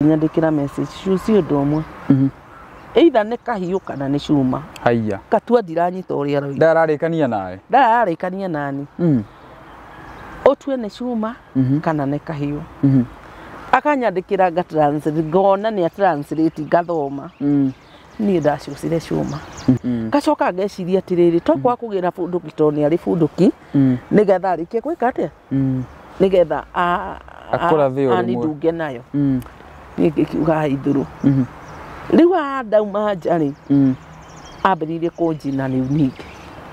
Nyandĩkĩra message cuci ũndũ ũmwe, either nĩ kahiũ kana nĩ cuma. Haiya. Katua ndiranyita ũrĩa aroiga. Ndararĩkania nawe. Ndararĩkania nani. Ũtue nĩ cuma kana nĩ kahiũ. Akanyandĩkĩra nga translate, ngona nĩ a translate, ngathoma. Niĩ ndacucire cuma. Ngacoka ngeciria atĩrĩrĩ, to kwaga kũgĩra bunduki tondũ nĩ arĩ bunduki, nĩgetha arĩkie gwĩka atĩa, nĩgetha Akũrathe o rĩmwe. anindunge nayo. Niĩ ngĩkiuga ithuru. Rĩu haha ndauma nja rĩ, ambĩrĩirie kũnjina rĩu ningĩ.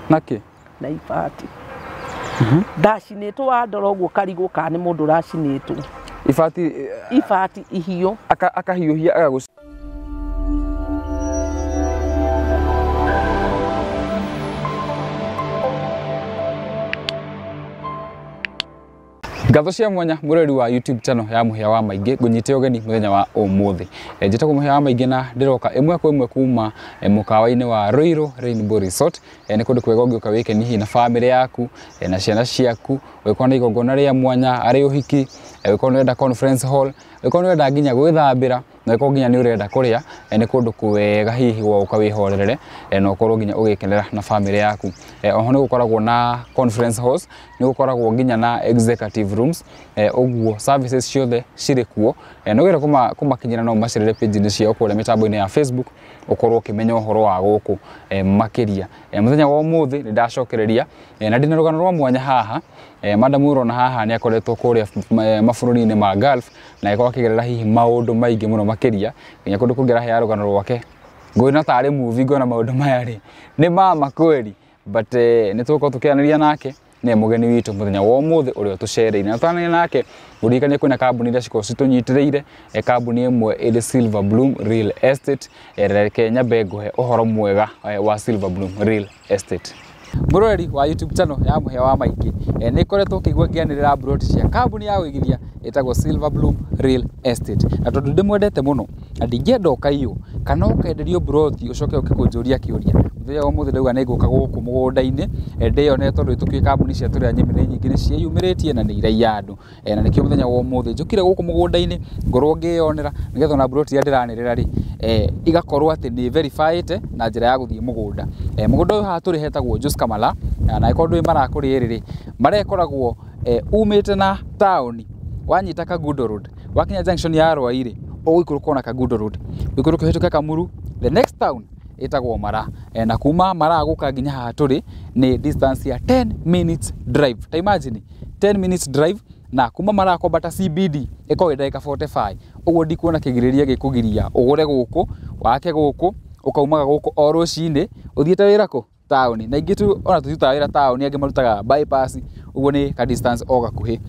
Nakĩ? Na ibati ndacinĩtwo, wandora ũguo karigwo kana nĩ mũndũ ũracinĩtwo. Ibati? Ibati ihiũ. Akahiũhia agagũ. Ngatho cia mwanya mũrori wa YouTube channel ya Mũhĩa wa Maingĩ, ngũnyite ũgeni mũthenya wa ũmũthĩ. Njĩtagwo Mũhĩa wa Maingĩ na ndĩroka ĩmwe kwa ĩmwe kuma mũkawa-inĩ wa Ruiru Rainbow Resort. Nĩ kũndũ kwega ũngĩũka wĩkenie hihi na famĩlĩ yaku, na ciana ciaku, ũngĩkorwo na igongona rĩa mwanya arĩ ũhiki, ũngĩkorwo nĩ ũrenda conference hall, ũngĩkorwo nĩ ũrenda nginya gwĩthambĩra, na ũngĩkorwo nginya nĩ ũrenda kũrĩa, nĩ kũndũ kwega hihi gwa gũka wĩhorerere, na ũkorwo nginya ũgĩkenera na famĩlĩ yaku. Oho nĩ gũkoragwo na conference halls, nĩ gũkoragwo nginya na executive rooms, ũguo services ciothe cirĩ kuo. Na ũgĩenda kũmakinyĩra no ũmacerere page-inĩ ciao kũrĩa mĩtambo-inĩ ya Facebook, ũkorwo ũkĩmenya ũhoro wa gũkũ makĩria. Mũthenya wa ũmũthĩ nĩ ndacokereria, na ndĩna rũgano rwa mwanya haha. Madam ũrona haha nĩ akoretwo kũrĩa mabũrũri-inĩ ma Gulf na agĩkorwo akĩgerera hihi maũndũ maingĩ mũno makĩria, nginya kũndũ kũngĩ araheana rũgano rwake ngwĩna tarĩ movie, ngona maũndũ maya rĩ nĩ mama kweli, but nĩ tũgũkorwo tũkĩaranĩria nake, nĩwe mũgeni witũ mũthenya wa ũmũthĩ ũrĩa ũtũcereire. Na twaranĩria nake, ngũririkanie kwĩna kambuni iria cikoragwo citũnyitĩrĩire, kambuni ĩmwe ĩrĩ Silver Bloom Real Estate. Reke nyambe ngũhe ũhoro mwega wa Silver Bloom Real Estate. Mũroreri wa YouTube channel ya Mũhĩa wa Maingĩ, nĩ ngoretwo ngĩigua ngĩanĩrĩra mburoti cia kambuni ya ũigithia ĩtagwo Silver Bloom Real Estate, na tondũ ndĩmwendete mũno na ndingĩenda ũkaiywo kana ũkenderio mburoti ũcoke ũke kũnjũria kĩũria, mũthenya wa ũmũthĩ ndauga nĩ ngũka gũkũ mũgũnda-inĩ, ndĩyonere, tondũ nĩtũkĩũĩ kambuni cia tũrĩa nyemi nĩ nyingĩ, nĩ ciĩyumĩrĩtie na nĩ iraiya andũ, na nĩkĩo mũthenya wa ũmũthĩ njũkire gũkũ mũgũnda-inĩ ngorwo ngĩyonera, nĩgetha ona mburoti iria ndĩranĩrĩra rĩ, igakorwo atĩ nĩ verifyĩte na njĩra ya gũthiĩ mũgũnda. Mũgũnda ũyũ haha tũrĩ hetagwo Joska Mala, na angĩkorwo ndũĩ marakũrĩ rĩ, marĩa ĩkoragwo umĩte na taũni wanyita Kangundo Road, wakinya junction ya Rwai rĩ, ũgũikũrũka ona Kangundo Road, ũikũrũke ũhĩtũke Kamuru, the next town ĩtagwo Mara, na kuma Mara gũka nginya haha tũrĩ nĩ distance ya 10 minutes drive. Ta imagine 10 minutes drive, na kuma Mara kwambata CBD ĩkoragwo ĩ ndagĩka 45. Ũguo ndikuona kĩgirĩrĩria gĩkũgiria ũgũre gũkũ, wake gũkũ, ũkaumaga gũkũ o rũcinĩ ũthiĩte wĩra kũ taũni, na ingĩ tu ona tũtirutaga wĩra taũni, angĩ marutaga bypass, ũguo nĩ ka distance o gakuhĩ.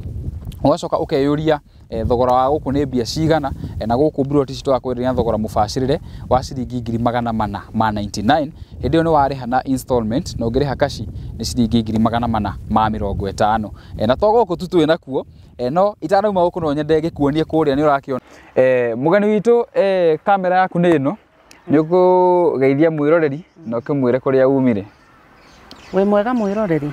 Ũgacoka ũkeyũria thogora wa gũkũ nĩ mbia cigana, na gũkũ mburoti ici tũgakwenderia na thogora mũbacĩrĩre wa ciringi 499,000. Hĩndĩ ĩyo nĩ warĩha na installment, na ũngĩrĩha kaci nĩ ciringi 450,000. Na to gũkũ tu twĩ nakuo, no itanauma gũkũ no nyende ngĩkuonie kũrĩa nĩ ũrakĩona. Mũgeni witũ, kamera yaku nĩ ĩno, nĩ ũkũgeithia mwĩroreri na ũkĩmwĩre kũrĩa umire. Wĩ mwega mwĩroreri,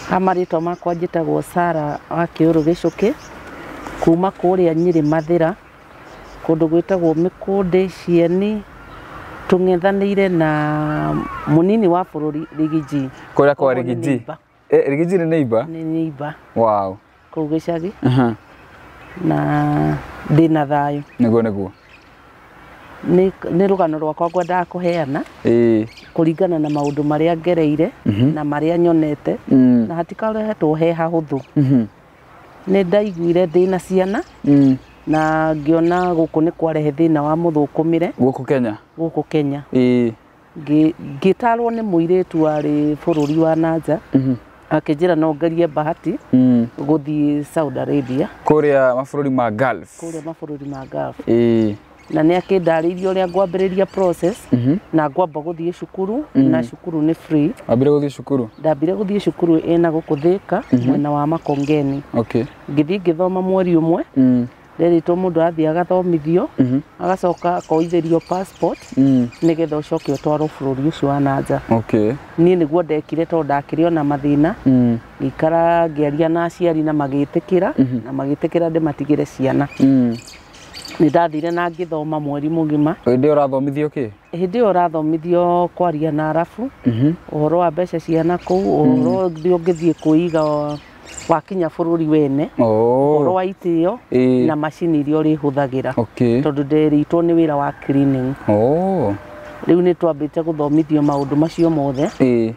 ha marĩtwa makwa njĩtagwo Sara wa Kĩũrũ Gĩcũkĩ, kuma kũrĩa Nyĩrĩ Mathĩra, kũndũ gwĩtagwo Mĩkũndĩ Cieni, tũng'ethanĩire na mũnini wa bũrũri Rigiji. Kũrĩa kwa Koguo nĩ Rigiji? Neighbor. Rigiji nĩ neighbor? Nĩ neighbor. Kũu gĩcagi. Na ndĩna thayũ. Nĩguo. Nĩ rũgano rwakwa ngwendaga kũheana kũringana na maũndũ marĩa ngereire na marĩa nyonete, na hatikarehetwo he hahũthũ. Nĩ ndaiguire ndĩna ciana na ngĩona gũkũ nĩ kwarehe thĩna wa mũthũkũmĩre. Gũkũ Kenya? Gũkũ Kenya. Ngĩtarwo nĩ mũirĩtu warĩ bũrũri wa nanja, akĩnjĩra no ngerie bahati gũthiĩ Saudi Arabia. Kũrĩa mabũrũri ma Gulf. Kũrĩa mabũrũri ma Gulf. Na nĩ akĩndarĩirie ũrĩa ngwambĩrĩria process, na ngwamba gũthiĩ cukuru, na cukuru nĩ free. Wambire gũthiĩ cukuru? Ndambire gũthiĩ cukuru ĩna gũkũ Thĩka, mwena wa Makongeni. Ngĩthiĩ ngĩthoma mweri ũmwe. Nderĩtwo mũndũ athiĩ agathomithio, agacoka akoithĩrio passport, nĩgetha ũcoke ũtwarwo bũrũri ũcio wa nanja. Niĩ nĩguo ndekire, tondũ ndakĩrĩ ona mathĩna. Ngĩikara ngĩaria na aciari na magĩtĩkĩra, na magĩtĩkĩra ndĩmatigĩre ciana. Nĩ ndathire na ngĩthoma mweri mũgima. Hĩndĩ ĩyo ũrathomithio kĩ? Hĩndĩ ĩyo ũrathomithio kwaria na arabu, ũhoro wa mbeca cia nakũu, ũhoro ũngĩthiĩ kwĩiga wakinya bũrũri wene, ũhoro wa itĩo na macini iria ũrĩhũthagĩra. Tondũ nderĩtwo nĩ wĩra wa cleaning. Rĩu nĩ twambĩte gũthomithio maũndũ macio mothe.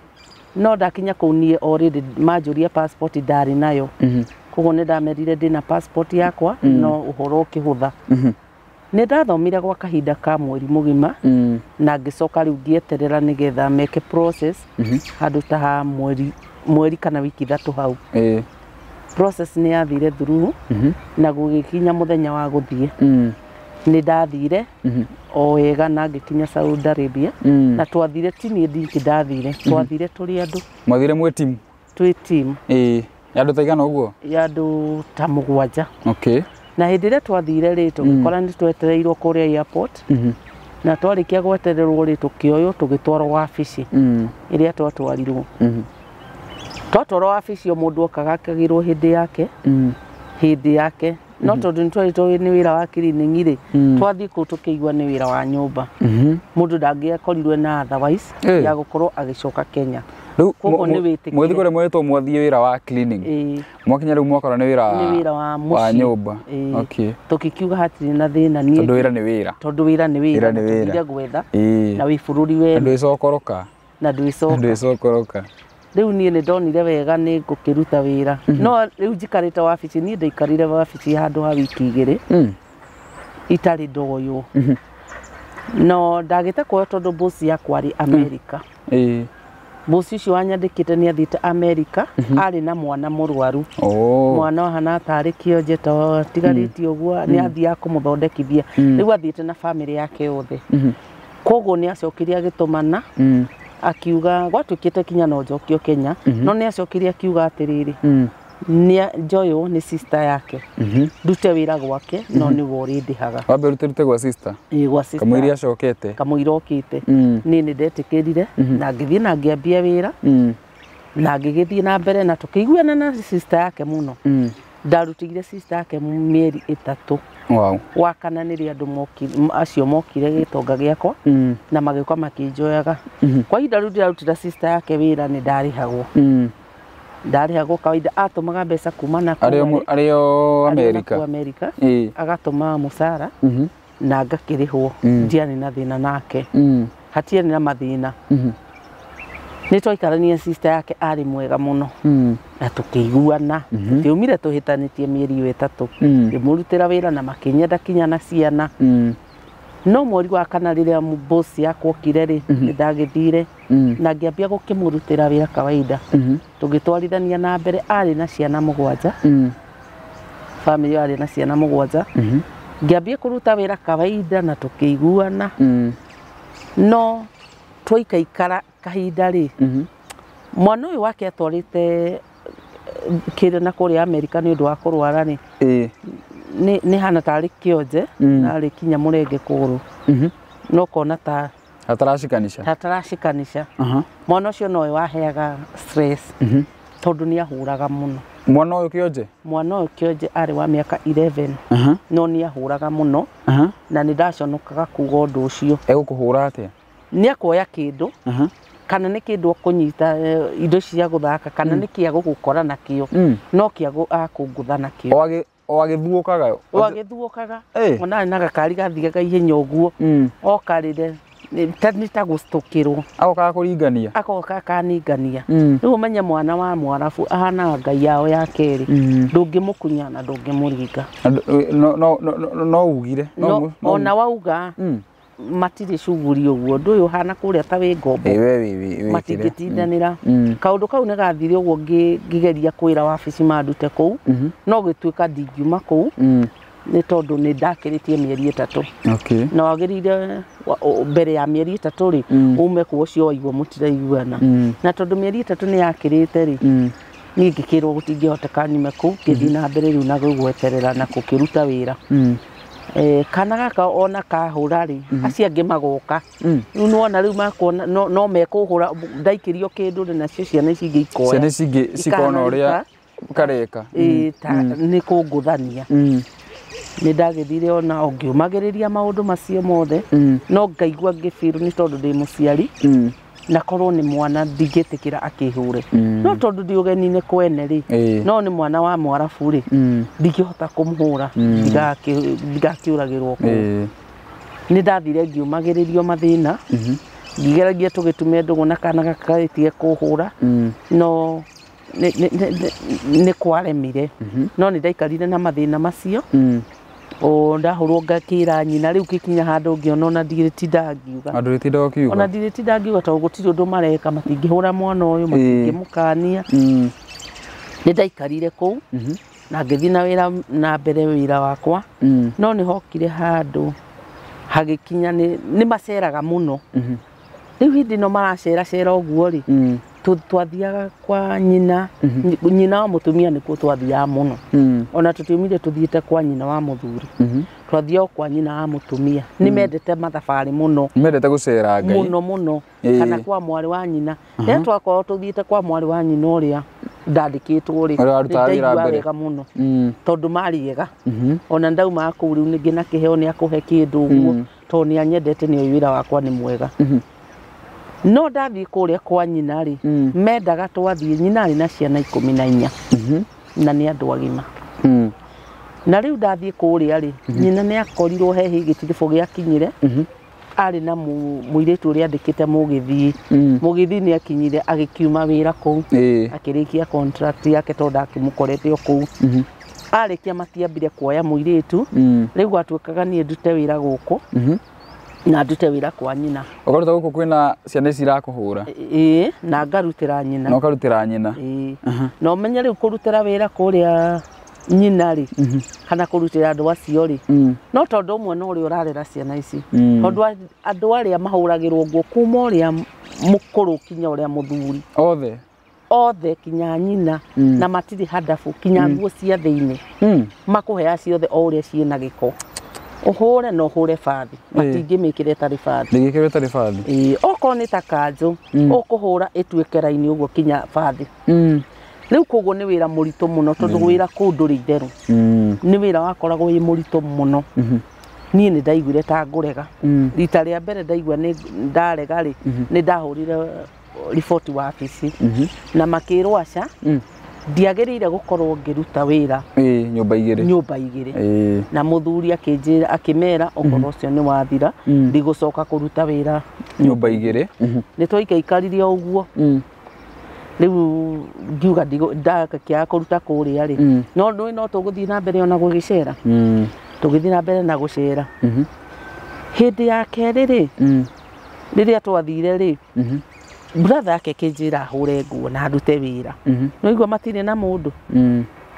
No ndakinya kũu niĩ already manjũria passport ndarĩ nayo. Koguo nĩ ndamerire ndĩna passport yakwa no ũhoro ũkĩhũtha. Nĩ ndathomire gwa kahinda ka mweri mũgima na ngĩcoka rĩu ngĩeterera nĩgetha meke process handũ ta ha mweri kana wiki ithatũ hau. Process nĩ yathire through na gũgĩkinya mũthenya wa gũthiĩ. Nĩ ndathire o wega na ngĩkinya Saudi Arabia na twathire ti niĩ ndiki ndathire, twathire tũrĩ andũ. Mwathire mwĩ team? Twĩ team. Ya andũ ta igana ũguo? Ya andũ ta mũgwanja. Na hĩndĩ ĩrĩa twathire rĩ, tũgĩkora nĩ twetereirwo kũrĩa airport. Na twarĩkia gwetererwo rĩ, tũkĩoywo tũgĩtwarwo wabici ĩrĩa twatwarirwo. Twatwarwo wabici o mũndũ okaga akagĩrwo hĩndĩ yake. Hĩndĩ yake. No tondũ nĩ twarĩtwo nĩ wĩra wa cleaning rĩ, twathiĩ kũu tũkĩigua nĩ wĩra wa nyũmba. Mũndũ ndangĩakorirwe na otherwise ya gũkorwo agĩcoka Kenya. Rĩu Koguo nĩ wĩtĩkire. Mwĩthiĩ kũrĩa mwĩtwo mwathiĩ wĩra wa cleaning. Mwakinya rĩu mwakora nĩ wĩra wa wa nyũmba. Tũkikiuga hatirĩ na thĩna niĩ. Tondũ wĩra nĩ wĩra. Tondũ wĩra nĩ wĩra. Tũthire gwetha. Na wĩ bũrũri wene. Na ndwĩcokoroka. Na ndwĩcoka. Ndwĩcokoroka. Rĩu niĩ nĩ ndonire wega nĩ ngũkĩruta wĩra. No rĩu njikarĩte wabici, niĩ ndaikarire wabici handũ ha wiki igĩrĩ. Itarĩ ndoywo. No ndagĩte kuoywo tondũ boss yakwa arĩ America. Boss ũcio wanyandĩkĩte nĩ athiĩte America, arĩ na mwana mũrwaru. Mwana ahana tarĩ kĩonje ta tigarĩtie ũguo, nĩ athiaga kũmũthondekithia. Rĩu athiĩte na bamĩrĩ yake yothe. Koguo nĩ acokire agĩtũmana, akiuga gwatuĩkĩte kinya no njokio Kenya, no nĩ acokire akiuga atĩrĩrĩ, nĩ njoywo nĩ sister yake. Ndute wĩra gwake, no nĩwe ũrĩndĩhaga. Wambe ũrute gwa sister? Ĩĩ, gwa sister. Kamũira acokete? Kamũira okĩte. Niĩ nĩ ndetĩkĩrire, na ngĩthiĩ na ngĩambia wĩra, na ngĩgĩthiĩ na mbere na tũkĩiguana na sister yake mũno. Ndarutĩire sister yake mĩeri ĩtatũ. Wa kana nĩrĩo andũ acio mokire gĩtonga gĩakwa, na magĩũka makĩnjoyaga. Kwa ihinda rĩu ndĩrarutĩra sister yake wĩra nĩ ndarĩhagwo. Ndarĩhagwo kawaida, atũmaga mbeca kuma na kũu arĩo America. America. Agatũma mũcara na ngakĩrĩhwo. Ndiarĩ na thĩna nake. Hatiarĩ na mathĩna. Nĩ twaikarania sister yake arĩ mwega mũno. Na tũkĩiguana. Tũtiaumire tũhĩtanĩtie mĩeri ĩyo ĩtatũ. Ngĩmũrutĩra wĩra na makĩnyenda kinya na ciana. No mweri wa kana rĩrĩa boss yakwa okire rĩ, nĩ ndagĩthire na ngĩambia gũkĩmũrutĩra wĩra kawaida. Tũgĩtwarithania na mbere, arĩ na ciana mũgwanja. Family arĩ na ciana mũgwanja. Ngĩambia kũruta wĩra kawaida na tũkĩiguana. No twaikaikara kahinda rĩ, mwana ũyũ wake atwarĩte kĩrĩa na kũrĩa America nĩ ũndũ wa kũrwara rĩ, nĩ hana tarĩ kĩonje, narĩ kinya mũrenge kũgũrũ. No kona ta hatarashikanisha. Hatarashikanisha. Mwana ũcio nowe waheaga stress. Tondũ nĩ ahũraga mũno. Mwana ũyũ kĩonje? Mwana ũyũ kĩonje arĩ wa mĩaka 11. No nĩ ahũraga mũno. Na nĩ ndaconokaga kuga ũndũ ũcio. Egũkũhũra atĩa? Nĩ akuoya kĩndũ. Kana nĩ kĩndũ akũnyita indo cia gũthaka, kana nĩ kĩa gũgũkora nakĩo. No kĩa akũngũtha nakĩo. O agĩthuũkaga? O agĩthuũkaga. Ona arĩ na gakari gathiaga ihenya ũguo. Okarĩre nĩ ta gũcitũkĩrwo. Agokaga kũringania? Agoka akaningania. Rĩu ũmenye mwana wa Mwarabu ahanaga ngai yao ya kerĩ. Ndũngĩmũkunya na ndũngĩmũringa. No ugire. Ona wauga matirĩ cuguri ũguo, ũndũ ũyũ ũhana kũrĩa ta wĩ ngombo. Matingĩtindanĩra. Kaũndũ kau nĩ gathire ũguo ngĩgeria kwĩra wabici mandute kũu, no gĩtuĩka ndingiuma kũu, nĩ tondũ nĩ ndakĩrĩtie mĩeri ĩtatũ. Na wagĩrĩire mbere ya mĩeri ĩtatũ rĩ, ume kũu ũcio waigua mũtiraiguana. Na tondũ mĩeri ĩtatũ nĩ yakĩrĩte rĩ, niĩ ngĩkĩrwo gũtingĩhoteka nyume kũu, ngĩthiĩ na mbere rĩu na gũgweterera na gũkĩruta wĩra. Kana gaka ona kahũra rĩ, acio angĩ magoka. Rĩu nĩwona rĩu makuona no mekũhũra, ndaikĩrio kĩndũ rĩ, nacio ciana ici ingĩ ikoya. Ciana ici ingĩ cikona ũrĩa kareka. Ta nĩ kũngũthania. Nĩ ndagĩthire ona o ngĩũmagĩrĩria maũndũ macio mothe no ngaigua ngĩbiru nĩ tondũ ndĩ mũciari na korwo nĩ mwana ndingĩtĩkĩra akĩhũre no tondũ ndĩ ũgeni-inĩ kwene rĩ no nĩ mwana wa mwarabu rĩ ndingĩhota kũmũhũra ndigakĩũragĩrwo kũu. Nĩ ndathire ngiũmagĩrĩrio mathĩna ngĩgeragia tũgĩtume ndũgũ na kana gaka gagĩtige kũhũra no nĩ kwaremire no nĩ ndaikarire na mathĩna macio o ndahũrwo ngakĩra nyina rĩu gĩkinya handũ ngĩona ona ndirĩtinda ngiuga ona ndirĩtinda ngiuga tondũ gũtirĩ ũndũ mareka matingĩhũra mwana ũyũ matingĩmũkania. Nĩ ndaikarire kũu na ngĩthiĩ na wĩra na mbere wĩra wakwa no nĩ hokire handũ hagĩkinya nĩ maceraga mũno. Rĩu hĩndĩ ĩno maraceracera ũguo rĩ twathiaga kwa nyina nyina wa mũtumia nĩkuo twathiaga mũno ona tũtiumire tũthiĩte kwa nyina wa mũthuri twathiaga kwa nyina wa mũtumia nĩ mendete mathabarĩ mũno mendete gũcera Ngai mũno mũno kana kwa mwarĩ wa nyina rĩrĩa twakorwo tũthiĩte kwa mwarĩ wa nyina ũrĩa ndandĩkĩtwo rĩ ndaigua wega mũno tondũ marĩ ega ona ndaumaga kũu rĩu ningĩ na kĩheo nĩ akũhe kĩndũ ũguo tondũ nĩ anyendete nĩ oĩ wĩra wakwa nĩ mwega. No ndathiĩ kũrĩa kwa nyina rĩ mendaga twathiĩ nyina arĩ na ciana 14 na nĩ andũ agima na rĩu ndathiĩ kũrĩa rĩ nyina nĩ akorirwo he gĩtiribũ gĩakinyire arĩ na mũirĩtu ũrĩa andĩkĩte mũgĩthii mũgĩthii nĩ akinyire agĩkiuma wĩra kũu akĩrĩkia contract yake tondũ ndakĩmũkorete o kũu arĩkia matiambire kuoya mũirĩtu rĩu gwatuĩkaga niĩ ndute wĩra gũkũ na ndute wĩra kwa nyina ũkaruta gũkũ kwĩna ciana ici irakũhũra ĩĩ na ngarutĩra nyina na ũkarutĩra nyina ĩĩ na ũmenye rĩu kũrutĩra wĩra kũrĩa nyina rĩ kana kũrutĩra andũ acio rĩ no tondũ ũmwe na ũrĩa ũrarera ciana ici tondũ andũ arĩa mahũragĩrwo nguo kuma ũrĩa mũkũrũ kinya ũrĩa mũthuri othe othe kinya nyina na matirĩ handabu kinya nguo cia thĩinĩ makũhea ciothe o ũrĩa ciĩna gĩko ũhũre na ũhũre bathi matingĩmĩkĩra ĩtarĩ bathi ndĩgĩkĩrwo ĩtarĩ bathi ĩĩ okorwo nĩ ta kanjũ ũkũhũra ĩtuĩke raini ũguo kinya bathi. Rĩu koguo nĩ wĩra mũritũ mũno tondũ wĩra kũu ndũrĩ itherũ nĩ wĩra wakoragwo wĩ mũritũ mũno. Niĩ nĩ ndaiguire ta ngũrega rita rĩa mbere ndaigua nĩ ndarega rĩ nĩ ndahũrire riboti wabici na makĩrwo aca ndiagĩrĩire gũkorwo ngĩruta wĩra nyũmba igĩrĩ nyũmba igĩrĩ na mũthuri akĩnjĩra akĩmera ũhoro ũcio nĩ wathira ndigũcoka kũruta wĩra nyũmba igĩrĩ. Nĩ twaikaikarire ũguo rĩu ngiuga ndakĩaga kũruta kũrĩa rĩ no nĩ no tũgũthiĩ na mbere ona gũgĩcera tũgĩthiĩ na mbere na gũcera. Hĩndĩ ya kerĩ rĩ rĩrĩa twathire rĩ brother yake kĩnjĩra hũre nguo na ndute wĩra no igua matirĩ na mũndũ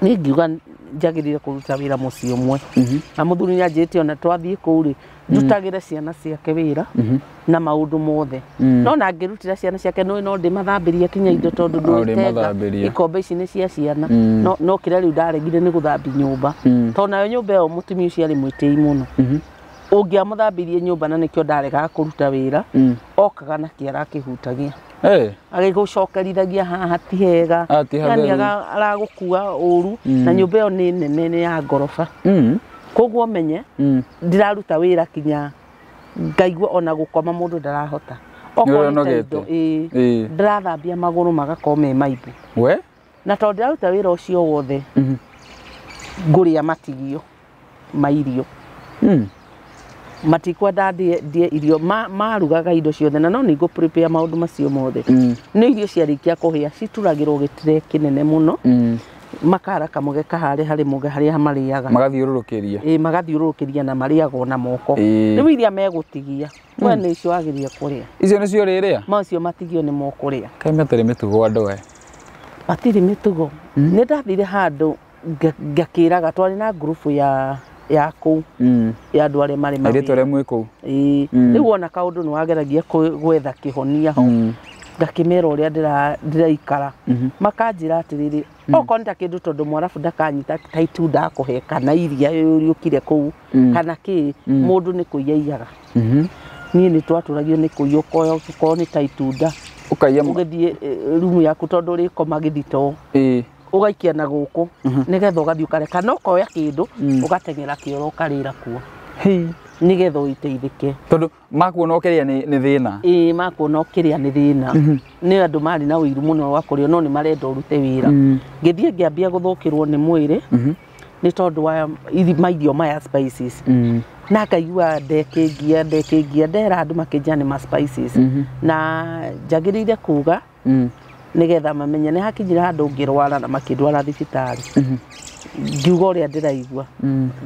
niĩ ngiuga njagĩrĩire kũruta wĩra mũciĩ ũmwe na mũthuri nĩ anjĩrĩte ona twathiĩ kũu rĩ ndutagĩre ciana ciake wĩra na maũndũ mothe no na ngĩrutĩra ciana ciake no no ndĩmathambĩrie kinya indo tondũ ndũrĩtenga ikombe ici nĩ cia ciana no kĩrĩa rĩu ndaregire nĩ gũthambia nyũmba tondũ nayo nyũmba ĩyo mũtumia ũcio arĩ mwĩtĩi mũno ũngĩamũthambirie nyũmba na nĩkĩo ndaregaga kũruta wĩra okaga na kĩara akĩhutagia agĩgũcokerithagia haha ti hega yani aragũkua ũru na nyũmba ĩyo nĩ nene nĩ ya ngoroba koguo menye ndiraruta wĩra kinya ngaigua ona gũkoma mũndũ ndarahota okorwo nĩ ta indo ndĩrathambia magũrũ magakorwo me maimbu we na tondũ ndĩraruta wĩra ũcio wothe ngũrĩa matigio ma irio matikwenda ndie irio marugaga indo ciothe na no nĩngũ prepare maũndũ macio mothe nĩ irio ciarĩkia kũhĩa cituragĩrwo gĩtire kĩnene mũno makara kamũge kaharĩ harĩ mũge harĩa marĩaga magathiũrũrũkĩria ĩĩ magathiũrũrũkĩria na marĩagwo na moko rĩu iria megũtigia we nĩ icio wagĩrĩire kũrĩa icio nĩcio ũrĩrĩa macio matigio nĩ mokũrĩa kaĩ matarĩ mĩtugo andũ aya matirĩ mĩtugo nĩ ndathire handũ ngakĩraga twarĩ na ngurubu ya kũu ya andũ arĩa marĩ mawĩra airĩtu arĩa mwĩ kũu ĩĩ rĩu wona kaũndũ nĩ wageragia gwetha kĩhonia ho ngakĩmera ũrĩa ndĩraikara makanjĩra atĩrĩrĩ okorwo nĩ ta kĩndũ tondũ mwarabu ndakanyita ta itunda akũhe kana iria rĩũkire kũu kana kĩ mũndũ nĩ kũiya iyaga niĩ nĩ twatũragio nĩ kũiya ũkoya okorwo nĩ ta itunda ũkaiya ũgĩthiĩ rumu yaku tondũ ũrĩkoma gĩthitoo ĩĩ Ũgaikia na gũkũ nĩgetha ũgathiĩ ũkareka no ũkoya kĩndũ ũgateng'era kĩoro ũkarĩra kuo nĩgetha ũiteithĩke. Tondũ makuona ũkĩrĩa nĩ thĩna. Ĩĩ makuona ũkĩrĩa nĩ thĩna. Nĩ andũ marĩ na ũiru mũno wa kũrĩa no nĩ marenda ũrute wĩra. Ngĩthiĩ ngĩambia gũthũkĩrwo nĩ mwĩrĩ nĩ tondũ wa mairio maya spices. Na ngaigua ndekĩngia ndera andũ makĩnjia nĩ ma spices. Na njagĩrĩire kuga nĩgetha mamenye nĩ hakinyire handũ ngĩrwara na makĩndwara thibitarĩ. Ngiuga ũrĩa ndĩraigua.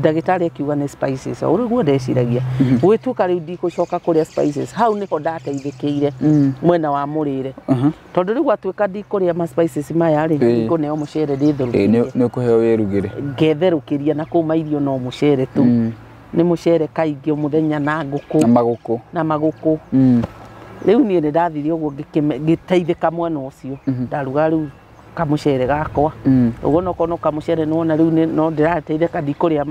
Ndagĩtarĩ akiuga nĩ spices o ũguo ndeciragia. Gwĩtuĩka rĩu ndigũcoka kũrĩa spices hau nĩho ndateithĩkĩire mwena wa mũrĩre. Tondũ rĩu gwatuĩka ndikũrĩa ma spices maya rĩ ngũneo mũcere ndĩtherũkĩrie. Nĩ ũkũheo wĩrugĩre. Ngetherũkĩria na kũu mairio no mũcere tu. Nĩ mũcere kaingĩ mũthenya na ngũkũ. Na magũkũ. Na magũkũ. Rĩu niĩ nĩ ndathire ũguo ngĩteithĩka mwena ũcio. Ndaruga rĩu kamũcere gakwa. Ũguo no kono kamũcere nĩwona rĩu no ndĩrateithĩka ndikũrĩa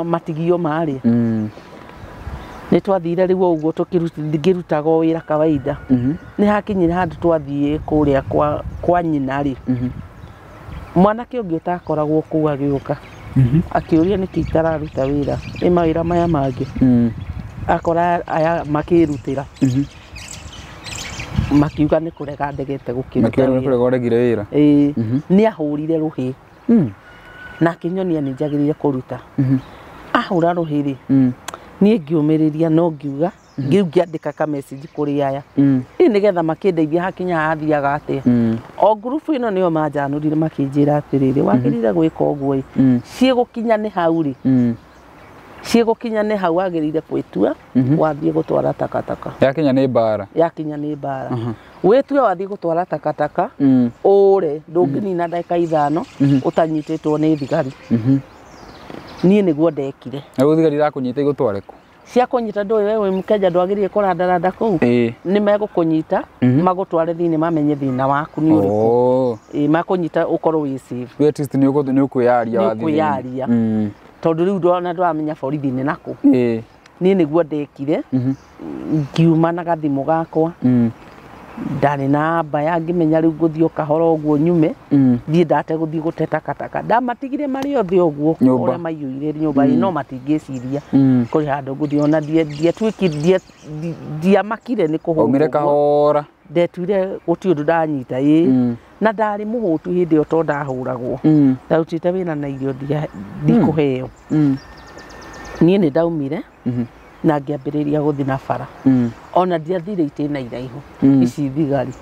matigio marĩa. Nĩ twathire rĩu ũguo ngĩrutaga wĩra kawaida. Nĩ hakinyire handũ twathiĩ kũrĩa kwa nyina rĩ. Mwanake ũngĩ ũtakoragwo kũu agĩũka. Akĩũria nĩkĩ itararuta wĩra. Ĩ mawĩra maya mangĩ. Akora aya makĩrutĩra. Makiuga nĩ kũrega ndegete gũkĩruta. Makiuga nĩ kũrega ũregire wĩra. Ĩĩ. Nĩ ahũrire rũhĩ. Na akĩnyonia nĩ njagĩrĩire kũruta. Ahũra rũhĩ rĩ. Niĩ ngĩũmĩrĩria no ngiuga ngĩu ngĩandĩka ka message kũrĩ aya. Ĩ nĩgetha makĩndeithia hakinya hathiaga atĩa. O ngurubu ĩno nĩyo manjanũrire makĩnjĩra atĩrĩrĩ wagĩrĩire gwĩka ũguo ĩ. Ciĩgũkinya nĩ hau rĩ. Ciĩgũkinya nĩ hau wagĩrĩire gwĩtua wathiĩ gũtwara takataka. Yakinya nĩ mbara. Yakinya nĩ mbara. Wĩtue wathiĩ gũtwara takataka ũre ndũngĩnina ndagĩka 5 ũtanyitĩtwo nĩ thigari. Niĩ nĩguo ndekire. Na rĩu thigari irakũnyita igũtware kũ? Cia kũnyita ndũĩ we wĩ Mũkenya ndwagĩrĩire kũrandaranda kũu. Nĩ megũkũnyita magũtware thĩinĩ mamenye thĩna waku nĩ ũrĩkũ. Ĩĩ makũnyita ũkorwo wĩ safe. We at least nĩ ũkwĩyaria wathiĩ. Nĩ ũkwĩyaria. Tondũ rĩu ndona ndwamenya borithi nĩ nakũ. Niĩ nĩguo ndekire. Ngiuma na gathimũ gakwa. Ndarĩ na mbaya ngĩmenya rĩu ngũthiĩ o kahora ũguo nyume. Thiĩ ndate gũthiĩ gũte takataka. Ndamatigire marĩ othe ũguo ũrĩa maiyũire nyũmba no matingĩciria kũrĩ handũ ngũthiĩ ona ndiamakire nĩ kũhũrwo. Waumire kahora. Ndetuire gũtirĩ ũndũ ndanyita ĩ. Na ndarĩ mũhũtu hĩndĩ ĩyo tondũ ndahũragwo. Ndarutĩte wĩra na irio ndikũheo. Niĩ nĩ ndaumire na ngĩambĩrĩria gũthiĩ na bara. Ona ndiathire itĩna iraihu ici thigari.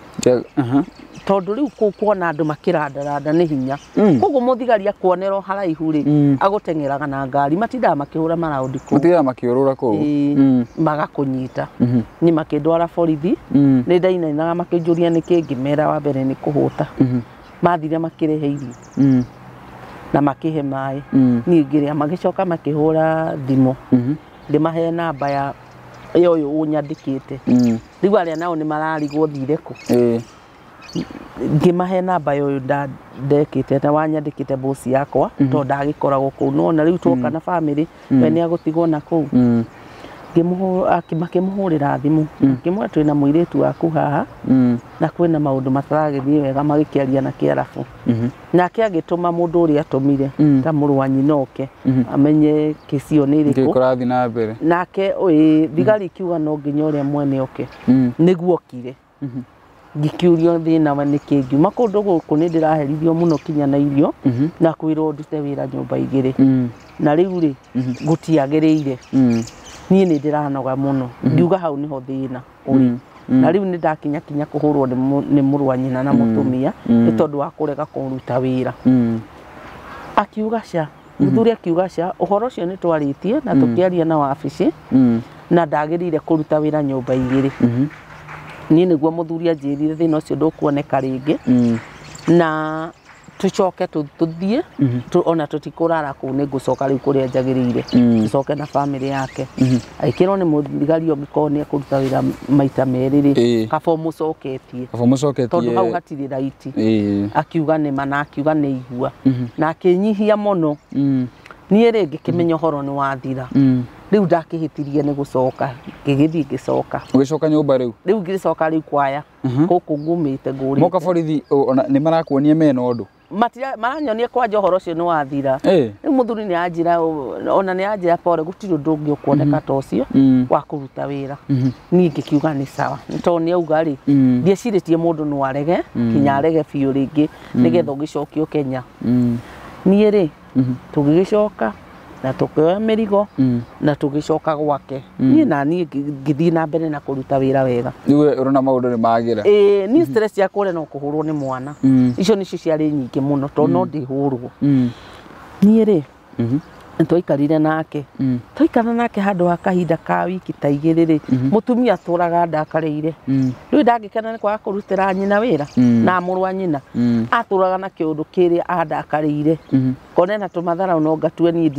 Tondũ rĩu kũu kuona andũ makĩrandaranda nĩ hinya. Koguo mũthigari akuonera haraihu rĩ agũteng'eraga na ngari matindaga makĩhũra maraundi kũu. Matindaga makĩũrũra kũu. Magakũnyita. Niĩ makĩndwara borithi. Nĩ ndainainaga makĩnjũria nĩkĩ ngĩmera wa mbere nĩ kũhũta. Mathire makĩrehe irio. Na makĩhe maĩ. Niĩ ngĩrĩa magĩcoka makĩhũra thimũ. Ndĩmahe namba ya ũyũ ũnyandĩkĩte. Rĩu arĩa nao nĩ mararigwo thire kũ. Ngĩmahe namba ya ũyũ ndekĩte na wanyandĩkĩte boss yakwa tondũ ndagĩkoragwo kũu. Nĩwona rĩu twoka na family we nĩ agũtigwo na kũu. Makĩmũhũrĩra thimũ makĩmwĩra twĩna mũirĩtu waku haha na kwĩna maũndũ mataragĩthiĩ wega magĩkĩaria na Kĩarabu. Nake agĩtũma mũndũ ũrĩa atũmire ta mũrũ wa nyina oke amenye kĩcio nĩ ĩrĩkũ. Nĩkĩ kũrathiĩ na mbere. Nake thigari ikiuga no nginya ũrĩa mwene oke. Nĩguo okire. Ngĩkĩũrio thĩna wa nĩkĩ ngiuma kũndũ gũkũ nĩ ndĩraherithio mũno kinya na irio na kwĩrwo ndute wĩra nyũmba 2. Na rĩu rĩ gũtiagĩrĩire. Niĩ nĩ ndĩranoga mũno. Ngiuga hau nĩho thĩna ũrĩ. Na rĩu nĩ ndakinya kinya kũhũrwo nĩ mũrũ wa nyina na mũtumia nĩ tondũ wa kũrega kũruta wĩra. Akiuga ca, mũthuri akiuga ca, ũhoro ũcio nĩ twarĩtie na tũkĩaria na wabici na ndagĩrĩire kũruta wĩra nyũmba 2. Niĩ nĩguo mũthuri anjĩrire thĩna ũcio ndũkuoneka rĩngĩ. Na tũcoke tũthiĩ ona tũtikũrara kũu nĩ ngũcoka rĩu kũrĩa njagĩrĩire. Tũcoke na family yake. Aikĩrwo nĩ mũthigari ũngĩkorwo nĩ ekũruta wĩra maita merĩ rĩ kaba ũmũcoketie. Kaba ũmũcoketie. Tondũ hau hatirĩ raiti. Akiuga nĩ ma na akiuga nĩ igua. Na akĩnyihia mũno. Niĩ rĩ ngĩkĩmenya ũhoro nĩ wathira. Rĩu ndakĩhĩtirie nĩ gũcoka ngĩgĩthiĩ ngĩcoka. Ũgĩcoka nyũmba rĩu? Rĩu ngĩcoka rĩu kwaya. Gũkũ ngumĩte ngũrĩte. Moka borithi ona nĩ marakuonia mena ũndũ? Maranyonia kwanja ũhoro ũcio nĩ wathira. Rĩu mũthuri nĩ anjĩra ona nĩ anjĩra pore gũtirĩ ũndũ ũngĩ ũkuoneka ta ũcio wa kũruta wĩra. Niĩ ngĩkiuga nĩ sawa nĩ tondũ nĩ auga rĩ ndiecirĩtie mũndũ no arege kinya arege biũ rĩngĩ nĩgetha ũgĩcokio Kenya. Niĩ rĩ tũgĩgĩcoka na tũkĩoya mĩrigo na tũgĩcoka gwake. Niĩ na niĩ ngĩthiĩ na mbere na kũruta wĩra wega. Rĩu ũrona maũndũ nĩ magĩra. Ĩĩ niĩ stress yakwa ũrĩa no kũhũrwo nĩ mwana. Icio nĩcio ciarĩ nyingĩ mũno tondũ no ndĩhũrwo. Niĩ rĩ nĩtwaikarire nake. Twaikara nake handũ ha kahinda ka wiki ta igĩrĩ rĩ mũtumia atũraga ndakarĩire. Rĩu ndangĩkena nĩ kwaga kũrutĩra nyina wĩra na mũrũ wa nyina. Atũraga na kĩũndũ kĩrĩa andakarĩire. Kone na tũmatharau no ngatue niĩ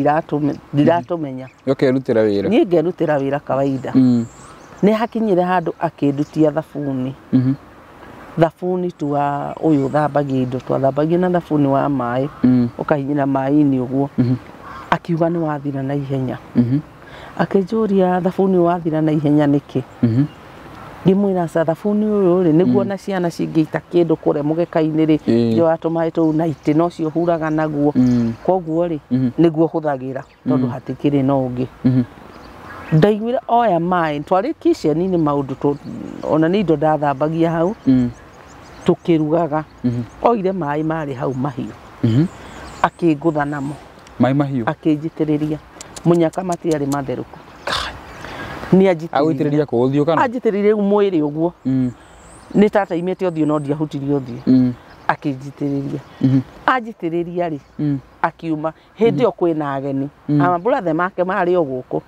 ndiratũmenya. Ũkerutĩra wĩra. Niĩ ngerutĩra wĩra kawaida. Nĩ hakinyire handũ akĩndutia thabuni. Thabuni tu wa ũyũ ũthambagia indo twathambagia na thabuni wa maĩ. Ũkahinyĩra maĩ-inĩ ũguo. Akiuga nĩ wathira na ihenya. Akĩnjũria thabuni wathira na ihenya nĩkĩ. Ngĩmwĩra ca thabuni ũyũ rĩ nĩguo na ciana cingĩita kĩndũ kũrĩa mũgeka-inĩ rĩ njoya tũmaĩ tũu na itĩ nocio huraga naguo. Koguo rĩ nĩguo hũthagĩra tondũ hatikĩrĩ na ũngĩ. Ndaiguire oya maĩ twarĩ kitchen-inĩ maũndũ ona nĩ indo ndathambagia hau tũkĩrugaga. Oire maĩ marĩ hau mahiũ. Akĩngũtha namo. Maĩ mahiũ. Akĩnjitĩrĩria. Mũnyaka matiarĩ matherũku. Nĩ anjitĩrĩria. Agũitĩrĩria kũ ũthiũ kana? Anjitĩrĩria rĩu mwĩrĩ ũguo. Nĩ tataimĩte ũthiũ no ndiahutirie ũthiũ. Akĩnjitĩrĩria. Anjitĩrĩria rĩ akiuma hĩndĩ ĩyo kwĩna ageni. Amabũrathe make marĩ o gũkũ.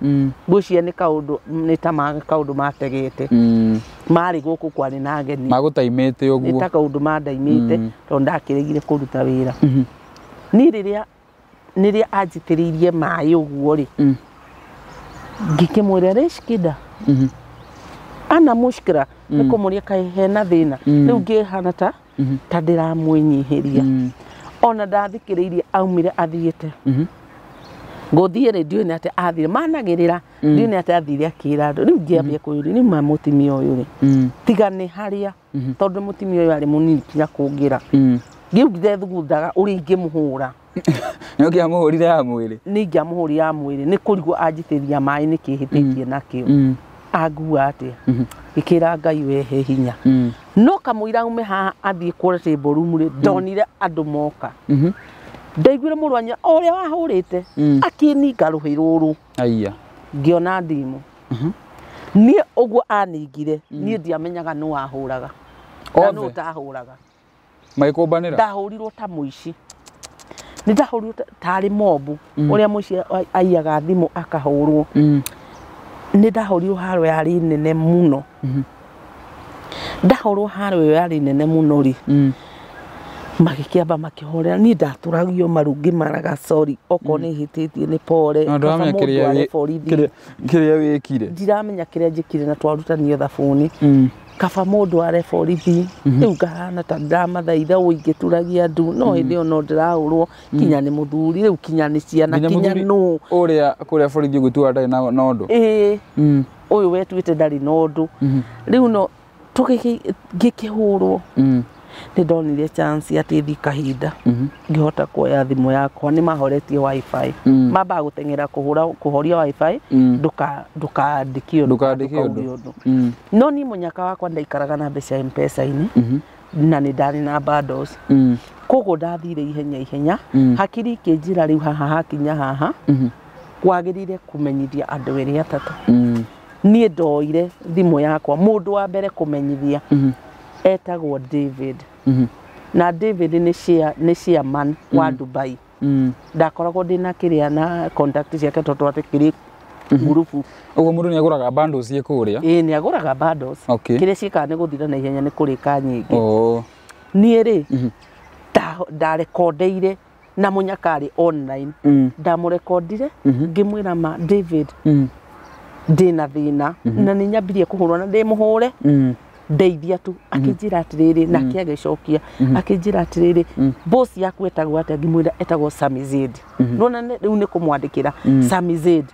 Ngwĩciria nĩ kaũndũ nĩ ta kaũndũ mategete. Marĩ gũkũ kwarĩ na ageni. Magũtaimĩte ũguo. Nĩ ta kaũndũ mandaimĩte tondũ ndakĩregire kũruta wĩra. Niĩ rĩrĩa nĩrĩa anjitĩrĩirie maĩ ũguo rĩ ngĩkĩmwĩra rĩcikida ana mushkira nĩ kũmũria kaĩ hena thĩna. Rĩu ngĩhana ta ndĩramwĩnyihĩria. Ona ndathikĩrĩirie aumire athiĩte. Ngũthiĩ rĩ ndiũĩ nĩ atĩ athire managĩrĩra ndiũĩ nĩ atĩ athire akĩra andũ. Rĩu ngĩambia kũyũria nĩ ma mũtumia ũyũ rĩ tiga nĩ harĩa tondũ mũtumia ũyũ arĩ mũnini kinya kũngĩra. Rĩu ndethuguthaga ũrĩa ingĩmũhũra. Nĩ ũngĩamũhũrire ya mwĩrĩ? Nĩ ingĩamũhũrire ya mwĩrĩ nĩ kũrigwo anjitĩrĩria maĩ nĩkĩ hĩtĩtie nakĩo. Angua atĩa? Ngĩkĩra Ngai wehe hinya. No kamũira aume haha athiĩ kũrĩa table room rĩ ndonire andũ moka. Ndaiguire mũrũ wa nyina o ũrĩa wahũrĩte akĩninga rũhĩ rũrũ. Aiya. Ngĩona ndimũ. Niĩ ũguo aningire niĩ ndiamenyaga nũ wahũraga. Na nũ ũtahũraga. Magĩkũmbanĩra? Ndahũrirwo ta mũici. Nĩ ndahũrirwo tarĩ mobu ũrĩa mũici aiyaga thimũ akahũrwo. Nĩ ndahũrirwo haro yarĩ nene mũno. Ndahũrwo haro ĩyo yarĩ nene mũno rĩ magĩkĩamba makĩhorera. Niĩ ndatũragio maru ngĩmaraga sorry okorwo nĩ hĩtĩtie nĩ pore. Ndũramenya kĩrĩa wĩkire. Ndiramenya kĩrĩa njĩkire na twarutanio thabuni. Kaba mũndũ are borithi rĩu ngahana ta ndamathaitha ũingĩturagia ndu no hĩndĩ ĩyo no ndĩrahũrwo kinya nĩ mũthuri rĩu kinya nĩ ciana kinya nũ ũrĩa kũrĩa borithi ũgĩtua ndarĩ na ũndũ. Ĩĩ ũyũ wetuĩte ndarĩ na ũndũ. Rĩu no ngĩkĩhũrwo nĩ ndonire chance atĩ thi kahinda ngĩhota kuoya thimũ yakwa. Nĩ mahoretie wifi. Mambaga gũteng'era kũhoria wifi ndũkandĩke ũndũ. No niĩ mũnyaka wakwa ndaikaraga na mbeca M-Pesa-inĩ na nĩ ndarĩ na bundles. Koguo ndathire ihenya ihenya. Hakiri ikĩnjĩra rĩu haha hakinya haha kwagĩrĩire kũmenyithia andũ erĩ atatũ. Niĩ ndoire thimũ yakwa mũndũ wa mbere kũmenyithia etagwo David. Na David nĩ chairman wa Dubai. Ndakoragwo ndĩna kĩrĩa na contact ciake tondũ twakĩrĩ ngurubu. Ũguo mũndũ nĩ agũraga bundles ciĩ kũrĩa? Ĩĩ nĩ agũraga bundles. Kĩrĩa ciĩkaga nĩ gũthira na ihenya nĩ kũrĩka nyingĩ. Niĩ rĩ ndarekondeire na mũnyaka arĩ online. Ndamũrekondire ngĩmwĩra ma David ndĩna thĩna na nĩ nyambirie kũhũrwo na ndĩmũhũre ndeithia tu. Akĩnjĩra atĩrĩrĩ nake agĩcokia akĩnjĩra atĩrĩrĩ boss yaku etagwo atĩa? Ngĩmwĩra etagwo Sami Zaid. Nona rĩu nĩ kũmwandĩkĩra Sami Zaid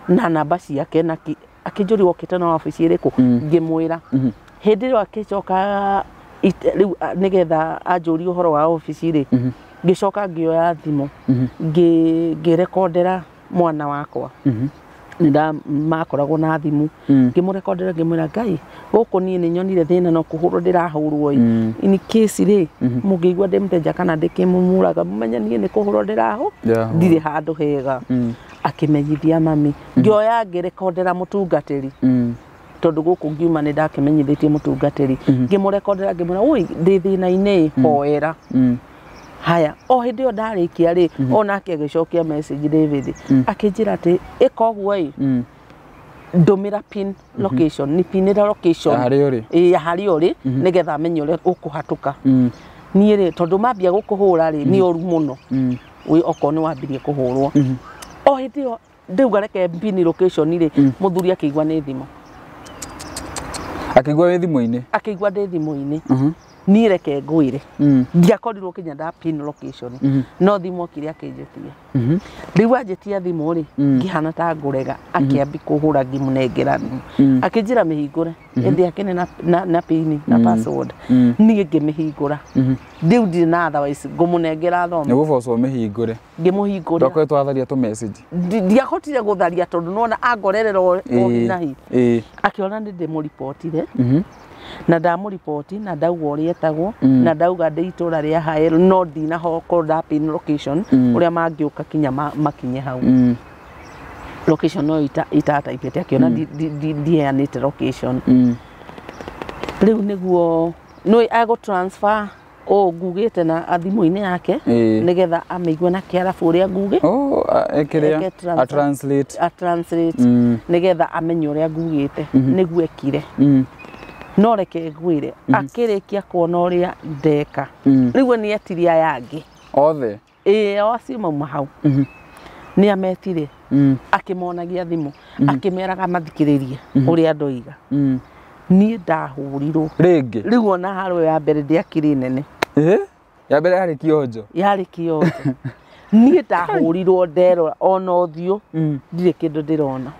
na namba ciake na akĩnjũria wokĩte na wabici ĩrĩkũ? Ngĩmwĩra. Hĩndĩ ĩyo akĩcoka Rĩu nĩgetha anjũrie ũhoro wa obici rĩ, ngĩcoka ngĩoya thimũ ngĩrekondera mwana wakwa. Nĩ makoragwo na thimũ, ngĩmũrekondera ngĩmwĩra Ngai gũkũ niĩ nĩ nyonire thĩna no kũhũrwo ndĩrahũrwo ĩ, in case rĩ mũngĩigua ndĩ mũteja kana ndĩkĩmũmuraga mũmenye niĩ nĩ kũhũrwo ndĩrahũ ndirĩ handũ hega. Akĩmenyithia mami, ngĩoya ngĩrekondera mũtungatĩri tondũ gũkũ ngiuma nĩ ndakĩmenyithĩtie mũtungatĩri, ngĩmũrekondera ngĩmwĩra oi ndĩ thĩna-inĩ hoera. Haya o hĩndĩ ĩyo ndarĩkia rĩ, onake agĩcokia message David akĩnjĩra atĩ ĩka ũguo ĩ, ndũmĩra pin location, ni pinĩra location ya harĩa ũrĩ, ĩ ya harĩa ũrĩ nĩgetha amenye ũrĩa ũkũhatũka. Niĩ rĩ tondũ mambia gũkũhũra rĩ nĩ ũru mũno, wĩ okorwo nĩ wambirie kũhũrwo. O hĩndĩ ĩyo ndauga reke pin location rĩ, mũthuri akĩigua nĩ thimũ, akĩigua wĩ thimũ-inĩ, akĩigua ndĩ thimũ-inĩ. Niĩ reke ngwĩre ndiakorirwo kinya nda pin location, no thimũ okire akĩnjĩtia. Rĩu anjĩtia thimũ rĩ, ngĩhana ta ngũrega, akĩambi kũhũra ngĩmũnengera, akĩnjĩra mĩhingũre ĩndĩ akĩne na pin na password. Niĩ ngĩmĩhingũra, rĩu ndirĩ na otherwise ngũmũnengera thoma nĩ gũbocwo mĩhingũre, ngĩmũhingũra. Ndwakoretwo watharia tũ message? Ndiahotire gũtharia tondũ nĩwona angorerera o hinahi. Akĩona nĩ ndĩmũribotire na ndamũriboti na ndauga ũrĩa etagwo na ndauga ndĩ itũra rĩa Haero no ndinahokorwo nda pin location ũrĩa mangĩũka kinya makinye hau. Location no itataipĩte, akĩona ndiheanĩte location. Rĩu nĩguo nĩ agũ transfer ũũ ngugĩte na thimũ-inĩ yake nĩgetha amĩigue na kĩarabu ũrĩa nguge, a translate nĩgetha amenye ũrĩa ngugĩte, nĩguo ekire. No reke ngwĩre akĩrĩkia kuona ũrĩa ndeka, rĩu nĩ etirie aya angĩ othe, ĩĩ o acio mauma hau nĩ ametire, akĩmonagia thimũ akĩmeraga mathikĩrĩrie ũrĩa ndoiga. Niĩ ndahũrirwo rĩngĩ. Rĩu ona haro ya mbere ndĩakĩrĩ nene, ya mbere yarĩ kĩonjo, yarĩ kĩonjo. Niĩ ndahũrirwo nderora ona ũthiũ ndirĩ kĩndũ ndĩrona.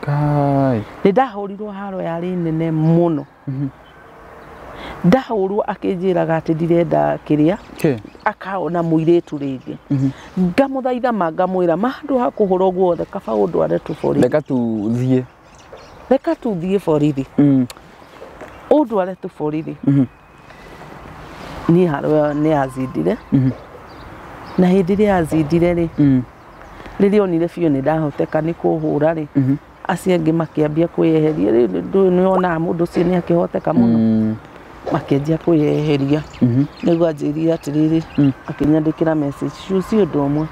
Kai nĩ ndahũrirwo haro yarĩ nene mũno. Ndahũrwo akĩnjĩraga atĩ ndirenda kĩrĩa, akaona mũirĩtu rĩngĩ. Ngamũthaitha ma ngamwĩra ma handũ ha kũhũrwo guothe kaba ũndware tu borithi, reka tuthiĩ, reka tuthiĩ borithi, ũndware tu borithi. Niĩ haro ĩyo nĩ yazindire, na hĩndĩ ĩrĩa yazindire rĩ, rĩrĩa onire biũ nĩ ndahoteka nĩ kũhũra rĩ, acio angĩ makĩambia kwĩyeheria. Rĩu nĩ wonaga mũndũ ũcio nĩ akĩhoteka mũno, makĩanjia kwĩyeheria. Nĩguo anjĩrire atĩrĩrĩ, akĩnyandĩkĩra message cuci ũndũ ũmwe,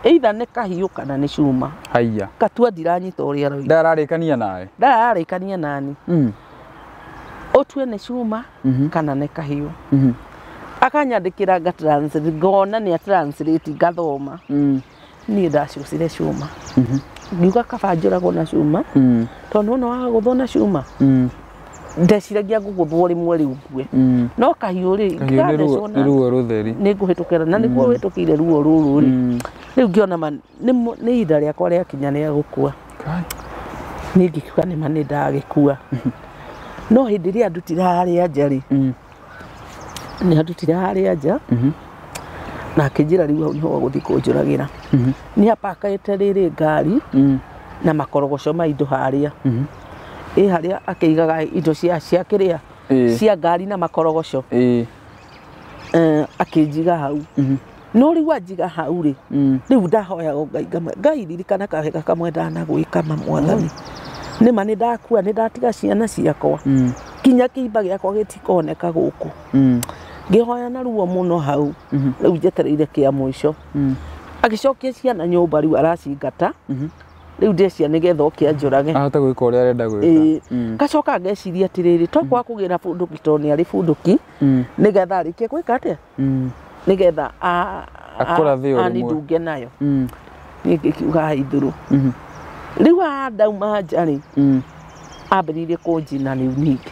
either nĩ kahiũ kana nĩ cuma. Haiya, katua ndiranyita ũrĩa aroiga. Ndararĩkania nawe? Ndararĩkania nani. Ũtue nĩ cuma kana nĩ kahiũ. Akanyandĩkĩra nga translate, ngona nĩ a translate ngathoma. Niĩ ndacucire cuma, ngiuga kaba njũragwo na cuma, tondũ nĩwona wagũthwo na cuma ndeciragia ngũgũthwo rĩmwe rĩu ngue, no kahiũ rĩ nĩ ruo rũtheri, nĩ ngũhĩtũkĩra na nĩguo hĩtũkĩire ruo rũrũ rĩ. Rĩu ngĩona ma nĩ ihinda rĩakwa rĩakinya rĩa gũkua, niĩ ngĩkiuga nĩ ma nĩ ndagĩkua. No hĩndĩ ĩrĩa andutire harĩa nja rĩ, nĩ andutire harĩa nja na akĩnjĩra rĩu hau nĩho agũthiĩ kũnjũragĩra. Nĩ apakĩte rĩrĩ ngari na makorogoco ma indo harĩa, ĩ harĩa akĩigaga indo cia kĩrĩa cia ngari na makorogoco, akĩnjiga hau. No rĩu anjiga hau rĩ, rĩu ndahoyaga Ngai ngamwe, Ngai ririkana kawega kamwe ndanagwĩka ma mwathani, nĩma nĩ ndakua, nĩ ndatiga ciana ciakwa, kinya kĩimba gĩakwa gĩtikoneka gũkũ. Ngĩhoya na ruo mũno hau, rĩu njetereire kĩa mũico. Agĩcokia ciana nyũmba rĩu aracingata, rĩu ndecia nĩgetha oke anjũrage, ahote gwĩka ũrĩa arenda gwĩka. Ngacoka ngeciria atĩrĩrĩ, to kwaga kũgĩra bunduki tondũ nĩ arĩ bunduki, nĩgetha arĩkie gwĩka atĩa, nĩgetha anindunge nayo. Niĩ ngĩkiuga ithuru. Rĩu ndauma nja rĩ, ambĩrĩirie kũnjina rĩu ningĩ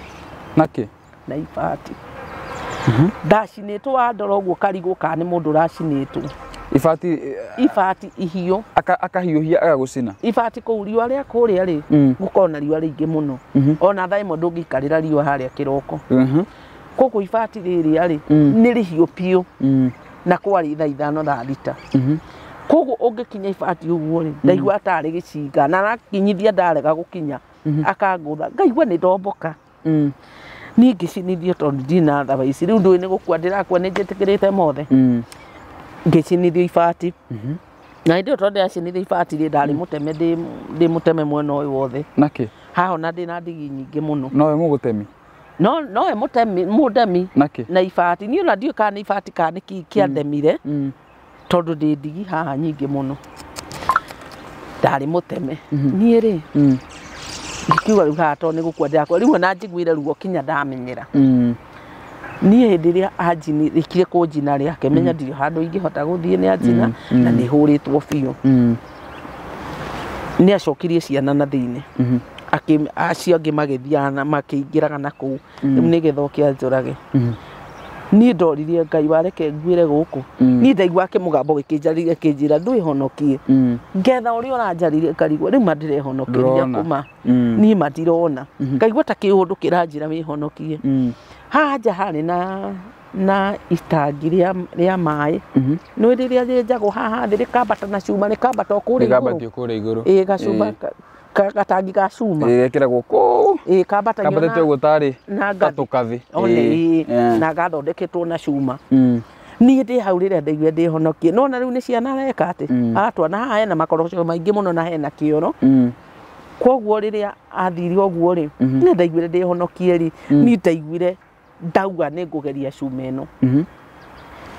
nakĩ na ibati. Ndacinĩtwo wandora ũguo karigwo kana nĩ mũndũ ũracinĩtwo. Ibati ibati ihiũ, akahiũhia agagũcina ibati kũu riũa rĩa kũrĩa rĩ, gũkorwo na riũa rĩingĩ mũno, ona thaa ĩmwe ndũngĩikarĩra riũa harĩa kĩroko. Koguo ibati rĩrĩa rĩ nĩ rĩhiũ biũ na kwarĩ thaa 5 thaa 6. Koguo ũngĩkinya ibati ũguo rĩ ndaigua atarĩ gĩcinga na arakinyithia ndarega gũkinya akangũtha ngaigua nĩ ndomboka. Niĩ ngĩcinithio tondũ ndina thaba ici rĩu ndũĩ nĩ gũkua ndĩrakua nĩ njĩtĩkĩrĩte mothe. Ngĩcinithio ibati. Na hĩndĩ ĩyo tondũ ndĩracinithio ibati rĩ ndarĩ mũteme ndĩ mũteme mwena ũyũ wothe. Nakĩ? Haha ona ndĩna ndigi nyingĩ mũno. Nowe mũgũtemi? No nowe mũtemi mũndemi. Nakĩ? Na ibati niĩ ona ndiũĩ kana nĩ ibati kana nĩ kĩ kĩandemire tondũ ndĩ ndigi haha nyingĩ mũno. Ndarĩ mũteme. Niĩ rĩ ngikiuga rĩu haha tondũ nĩ gũkua ndĩrakua rĩu ona njiguire ruo kinya ndamenyera. Niĩ hĩndĩ ĩrĩa anjinĩkire kũnjina rĩake menya ndirĩ handũ ingĩhota gũthiĩ nĩ anjina na nĩ hũrĩtwo biũ. Nĩ acokirie ciana na thĩinĩ. Acio angĩ magĩthiaga na makĩingĩraga na kũu rĩu nĩgetha oke anjũrage. Niĩ ndoririe Ngai wareke nguĩre gũkũ. Niĩ ndaigua kĩmũgambo gĩkĩnjarĩria kĩnjĩra ndwĩhonokie. Ngetha ũrĩa ũranjarĩria ngarigwo rĩu ma ndĩrehonokeria kũma. Niĩ ma ndirona. Ngaigua ta kĩũndũ kĩranjĩra wĩhonokie. Haha nja harĩ na itangi rĩa maĩ. Nĩ rĩrĩa rĩenjagwo haha thĩ rĩkambata na cuma rĩkambata o kũrĩa igũrũ. Rĩkambatio kũrĩa igũrũ. Ĩĩ gacuma gatangi ga cuma. Ĩĩ gekĩragwo kũu. Ĩĩ kambatagio kambatĩte ũguo tarĩ na ngathĩ. Tũkathĩ. One na gathondeketwo na cuma. Niĩ ndĩ hau rĩrĩa ndaiguire ndĩhonokie no na rĩu nĩ ciana areka atĩ atwana haha hena makoroco maingĩ mũno na hena kĩoro. Koguo rĩrĩa athire ũguo rĩ nĩ ndaiguire ndĩhonokie rĩ niĩ ndaiguire ndauga nĩ ngũgeria cuma ĩno.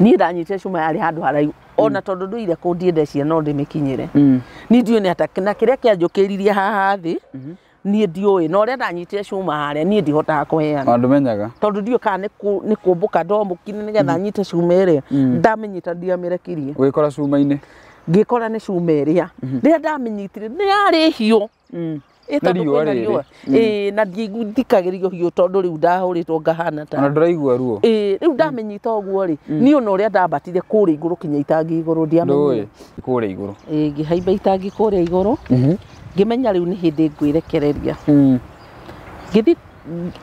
Niĩ ndanyitire cuma yarĩ handũ haraihu ona tondũ ndũire kũndiende ciana no ndĩmĩkinyĩre. Niĩ ndiũĩ nĩ ata na kĩrĩa kĩanjũkĩririe haha thĩ niĩ ndiũĩ na ũrĩa ndanyitire cuma harĩa niĩ ndihotaga kũheana. Ndũmenyaga. Tondũ ndiũĩ kana nĩ kũmbũka ndombũkire nĩgetha nyite cuma ĩrĩa ndamĩnyita ndiamĩrekirie. Ũgĩkora cuma-inĩ? Ngĩkora nĩ cuma ĩrĩa. Rĩrĩa ndamĩnyitire nĩ yarĩ hiũ. Nĩ riũa rĩrĩ. Ĩĩ na ndikagĩrio hiũ tondũ rĩu ndahũrĩtwo ngahana ta. Ona ndũraigua ruo? Ĩĩ rĩu ndamĩnyita ũguo rĩ niĩ ona ũrĩa ndambatire kũrĩa igũrũ kinya itangi igũrũ ndiamenyire. Ndũĩ kũrĩa igũrũ. Ĩĩ ngĩhaimba itangi kũrĩa igũrũ ngĩmenya rĩu nĩ hĩndĩ ngwĩrekereria. Ngĩthiĩ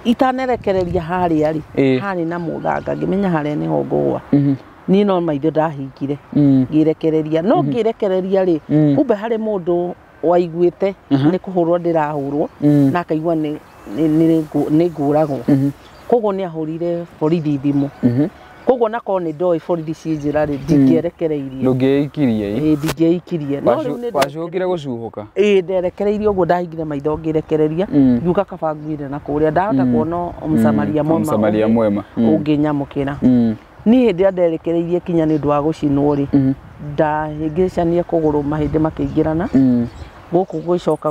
itanerekereria harĩa rĩ harĩ na mũthanga ngĩmenya harĩa nĩho ngũgwa. Niĩ no maitho ndahingire ngĩrekereria no ngĩrekereria rĩ kumbe harĩ mũndũ waiguĩte nĩ kũhũrwo ndĩrahũrwo na akaigua nĩ ngũragwo. Koguo nĩ ahũrire borithi thimũ. Koguo nakorwo nĩ ndoĩ borithi ciĩ njĩra rĩ ndingĩerekereirie. Ndũngĩeikirie? Ĩĩ ndingĩeikirie. No rĩu nĩ wacũkire gũcuhũka? Ĩĩ nderekereirie ũguo ndahingire maitho ngĩrekereria ngiuga kaba nguire na kũrĩa ndahota kuona mũsamaria mwema ũngĩnyamũkĩra. Niĩ hĩndĩ ĩrĩa nderekereirie kinya nĩ ũndũ wa gũcinwo rĩ ndahĩngĩcania kũgũrũ mahĩndĩ makĩingĩrana gũkũ gũgĩcoka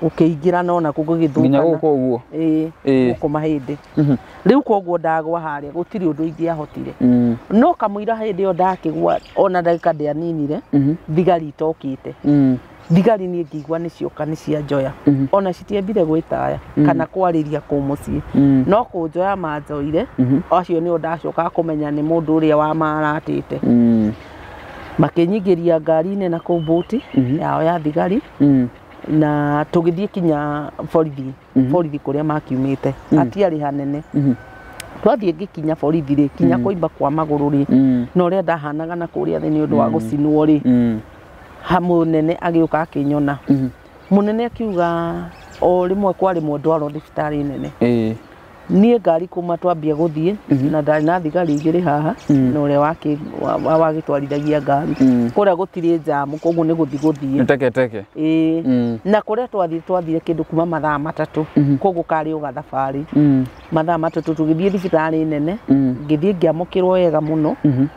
gũkĩingĩrana ona kũ gũgĩthũkana. Nginya gũkũ ũguo? Ĩĩ gũkũ mahĩndĩ. Rĩu koguo ndagwa harĩa gũtirĩ ũndũ ingĩahotire. No kamũira hĩndĩ ĩyo ndakĩgwa ona ndagĩka ndĩaninire thigari itokĩte. Thigari niĩ ngĩigua nĩ cioka nĩ cianjoya. Ona citiambire gwĩtaya kana kwarĩria kũu mũciĩ. No kũnjoya manjoire acio nĩo ndacokaga kũmenya nĩ mũndũ ũrĩa wamaratĩte. Makĩnyingĩria ngari-inĩ na kũu mbũti yao ya thigari na tũgĩthiĩ kinya borithi borithi kũrĩa makiumĩte hatiarĩ hanene. Twathiĩ ngĩkinya borithi rĩ kinya kũimba kwa magũrũ rĩ na ũrĩa ndahanaga na kũrĩa thĩ nĩ ũndũ wa gũcinwo rĩ ha mũnene agĩũka akĩnyona. Mũnene akiuga o rĩmwe kwa rĩmwe ndwarwo thibitarĩ nene. Niĩ ngari kuma twambia gũthiĩ na ndarĩ na thigari igĩrĩ haha na ũrĩa wagĩtwarithagia ngari. Kũrĩa gũtirĩ njamu koguo nĩ gũthiĩ gũthiĩ. Nĩ teke teke. Ĩĩ na kũrĩa twathire kĩndũ kuma mathaa 3 koguo karĩ o gathabarĩ. Mathaa 3 tũgĩthiĩ thibitarĩ nene ngĩthiĩ ngĩamũkĩrwo wega mũno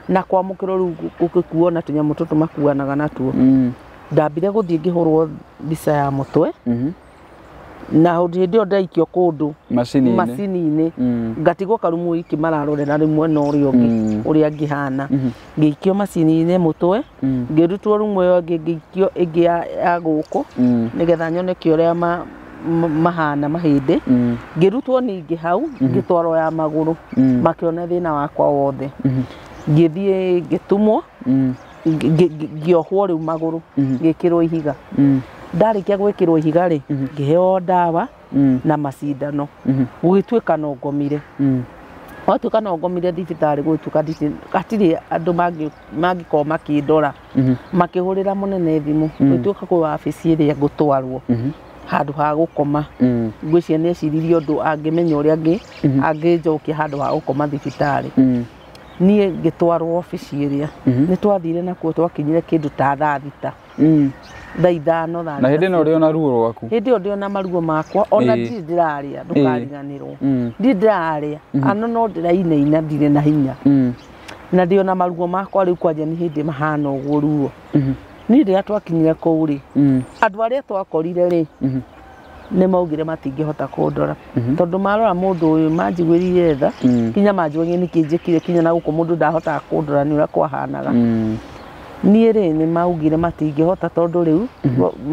na kwamũkĩrwo rĩu gũgĩkuo na tũnyamũ tũtũ makuanaga natuo. Ndambire gũthiĩ ngĩhũrwo mbica ya mũtwe na hĩndĩ ĩyo ndaikio kũndũ macini-inĩ ngatigwo karumu iki mararorera rĩmwe na ũrĩa ũngĩ ũrĩa ngĩhana. Ngĩikio macini-inĩ mũtwe ngĩrutwo rumu ĩyo ĩngĩ ngĩikio ĩngĩ ya gũkũ nĩgetha nyoneke ũrĩa mahana mahĩndĩ. Ngĩrutwo ningĩ hau ngĩtwarwo ya magũrũ makĩona thĩna wakwa wothe. Ngĩthiĩ ngĩtumwo ngĩohwo rĩu magũrũ ngĩkĩrwo ihiga. Ndarĩkia gwĩkĩrwo ihiga rĩ ngĩheo ndawa Na macindano gũgĩtuĩka no ngomire. Gwatuĩka no ngomire thibitarĩ, gũgĩtuĩka hatirĩ andũ mangĩkorwo makĩndora. Makĩhũrĩra mũnene thimũ, gũgĩtuĩka kwĩ wabici ĩrĩa ngũtwarwo handũ ha gũkoma. Ngwĩciria nĩ eciririe ũndũ angĩmenya ũrĩa angĩnjokia handũ ha gũkoma thibitarĩ. Niĩ ngĩtwarwo wabici ĩrĩa nĩ twathire nakuo, twakinyire kĩndũ ta thaa thita, thaa ithano, thaa Na hĩndĩ ĩno ũrĩ ona ruo rwaku? Hĩndĩ ĩyo ndĩ ona maruo makwa, ona ndirĩ ndĩrarĩa, ndũkariganĩrwo, ndirĩ ndĩrarĩa ano, no ndĩrainaina, ndirĩ na hinya na ndĩ ona maruo makwa rĩu kwanja nĩ hĩndĩ mahana ũguo ruo. Niĩ rĩrĩa twakinyire kũu rĩ, andũ arĩa twakorire rĩ, nĩ maugire matingĩhota kũndora, tondũ marora mũndũ ũyũ manjiguĩrĩire tha, kinya manjũragia nĩkĩ njĩkire, kinya na gũkũ mũndũ ndahotaga kũndora nĩ ũrĩa kwahanaga. Niĩ rĩ, nĩ maugire matingĩhota, tondũ rĩu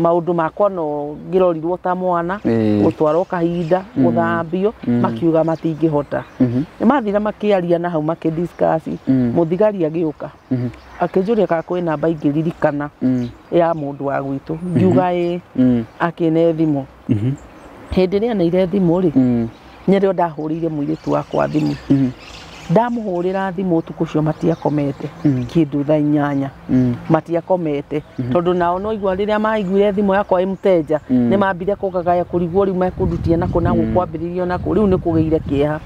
maũndũ makwa no ngĩrorirwo ta mwana, gũtwarwo kahinda gũthambio, makiuga matingĩhota. Nĩ mathire makĩaria na hau makĩdiscuss. Mũthigari agĩũka akĩnjũria kana kwĩ namba ingĩririkana ya mũndũ wa gwitũ, ngiuga ĩĩ. Akĩne thimũ. Hĩndĩ ĩrĩa aneire thimũ rĩ, nĩrĩo ndahũrĩire mũirĩtu wakwa thimũ. Ndamũhũrĩra thimũ ũtukũ ũcio matiakomete, kĩndũ thaa 8 matiakomete, tondũ nao no igua rĩrĩa maiguire thimũ yakwa ĩ mũteja, nĩ mambire kũgagaya kũrigwo rĩu mekũndutia nakũ, na gũkwambĩrĩrio nakũ, rĩu nĩ kũgĩire kĩeha.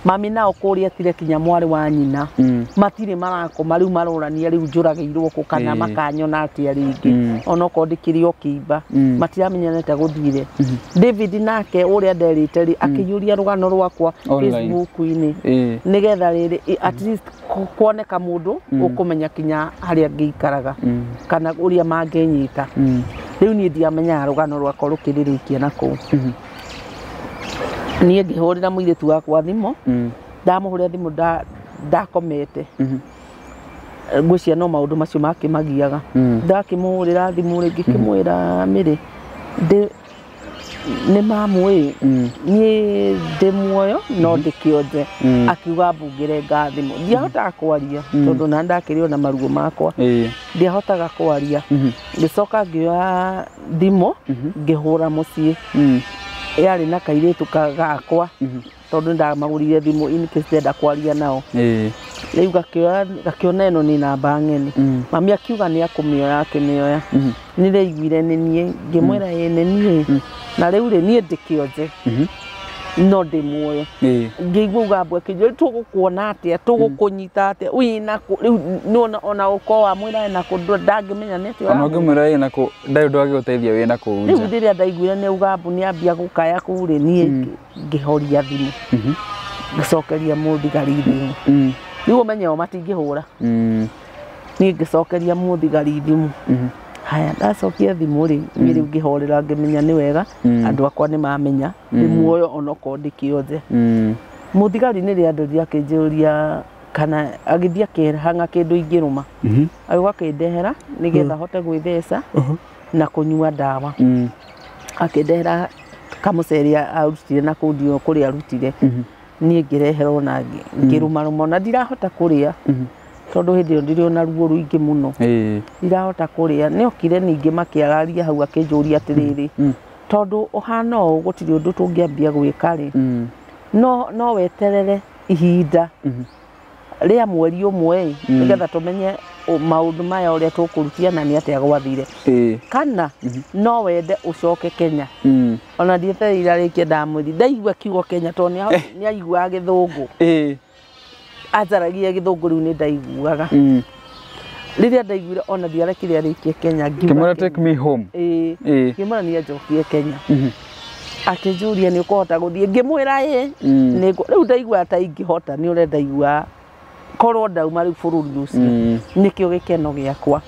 Mami nao kũrĩa etire kinya mwarĩ wa nyina, matirĩ marakoma, rĩu marorania rĩu njũragĩirwo kũ kana makanyona atĩa rĩngĩ, onokorwo ndĩkĩrĩ o kĩimba, matiramenya nĩ atĩa gũthire. David nake ũrĩa nderĩte rĩ, akĩiyũria rũgano rwakwa Facebook-inĩ, nĩgetha rĩrĩ at least kuoneka mũndũ ũkũmenya kinya harĩa ngĩikaraga kana ũrĩa mangĩnyita. Rĩu niĩ ndiamenyaga rũgano rwakwa rũkĩrĩrĩkia na kũu. Niĩ ngĩhũrĩra mũirĩtu wakwa thimũ, ndamũhũrĩra thimũ ndakomete, ngwĩciria no maũndũ macio makĩmagiaga. Ndakĩmũhũrĩra thimũ rĩ, ngĩkĩmwĩra, mĩrĩ nĩ mamu ĩ, niĩ ndĩ muoyo no ndĩkĩonje. Akiuga mbungĩre nga thimũ. Ndiahotaga kwaria, tondũ na ndakĩrĩ ona maruo makwa, ndiahotaga kwaria. Ngĩcoka ngĩoya thimũ ngĩhũra mũciĩ, yarĩ na kairĩtu gakwa, tondũ ndamagũrire thimũ in case ndenda kwaria nao. Rĩu gakĩona ĩno nĩ namba ng'eni. Mami akiuga nĩ akũmĩoya, akĩmĩoya. Nĩ ndaiguire nĩ niĩ, ngĩmwĩra ĩĩ nĩ niĩ, na rĩu rĩ, niĩ ndĩkĩonje no ndĩ muoyo. Ngĩigua ugambo akĩnjũria, tũgũkuona atĩa, tũgũkũnyita atĩa, wĩna kũ? Rĩu nĩwona ona ũkorwo wamwĩra ena kũ, ndangĩmenya nĩ atĩa Ona ũramwĩra. Ũngĩmwĩra wĩna kũ, ndarĩ ũndũ angĩgũteithia wĩna kũu Rĩu nja. rĩrĩa ndaiguire nĩ ugambo nĩ ambia gũkaya kũu rĩ, niĩ ngĩhoria thimũ, ngĩcokeria mũthigari thimũ. Rĩu ũmenye o matingĩhũra. Niĩ ngĩcokeria mũthigari thimũ. Haya, ndacokia thimũ rĩ, niĩ rĩu ngĩhorera, ngĩmenya nĩ wega, andũ akwa nĩ mamenya ndĩ muoyo onokorwo ndĩkĩonje. Mũthigari nĩ rĩa ndorire akĩnjũria kana agĩthiĩ akĩhang'a kĩndũ ingĩrũma, agĩũka akĩndehera nĩgetha hote gwĩtheca na kũnyua ndawa. Akĩndehera kamũcere arutire na kũu, ndiũĩ kũrĩa arutire. Niĩ ngĩreherwo na ngĩrũmarũma, ona ndirahota kũrĩa, tondũ hĩndĩ ĩyo ndĩrĩ ona ruo rũingĩ mũno, ndirahota kũrĩa. Nĩ okire ningĩ makĩararia hau, akĩnjũria atĩrĩrĩ, tondũ ũhana ũũ gũtirĩ ũndũ tũngĩambia gwĩka rĩ, no weterere ihinda rĩa mweri ũmwe ĩ, nĩgetha tũmenye maũndũ maya ũrĩa tũkũrutia na nĩ atĩa gwathire, kana no wende ũcoke Kenya. Ona ndietereire arĩkie, ndamwĩri ndaigua kiugo Kenya, tondũ nĩ aiguaga gĩthũngũ, anjaragia gĩthũngũ, rĩu nĩ ndaiguaga. Rĩrĩa ndaiguire, ona ndiarekire arĩkie Kenya, ngiuga Kĩmwĩra Kenya. Take me home. Ĩĩ. Ngĩmwĩra nĩ anjokie Kenya. Akĩnjũria nĩ ũkũhota gũthiĩ, ngĩmwĩra ĩĩ. Rĩu ndaigua ta ingĩhota, nĩ ũrĩa ndaigua korwo ndauma rĩu bũrũri ũcio, nĩkĩo gĩkeno gĩakwa.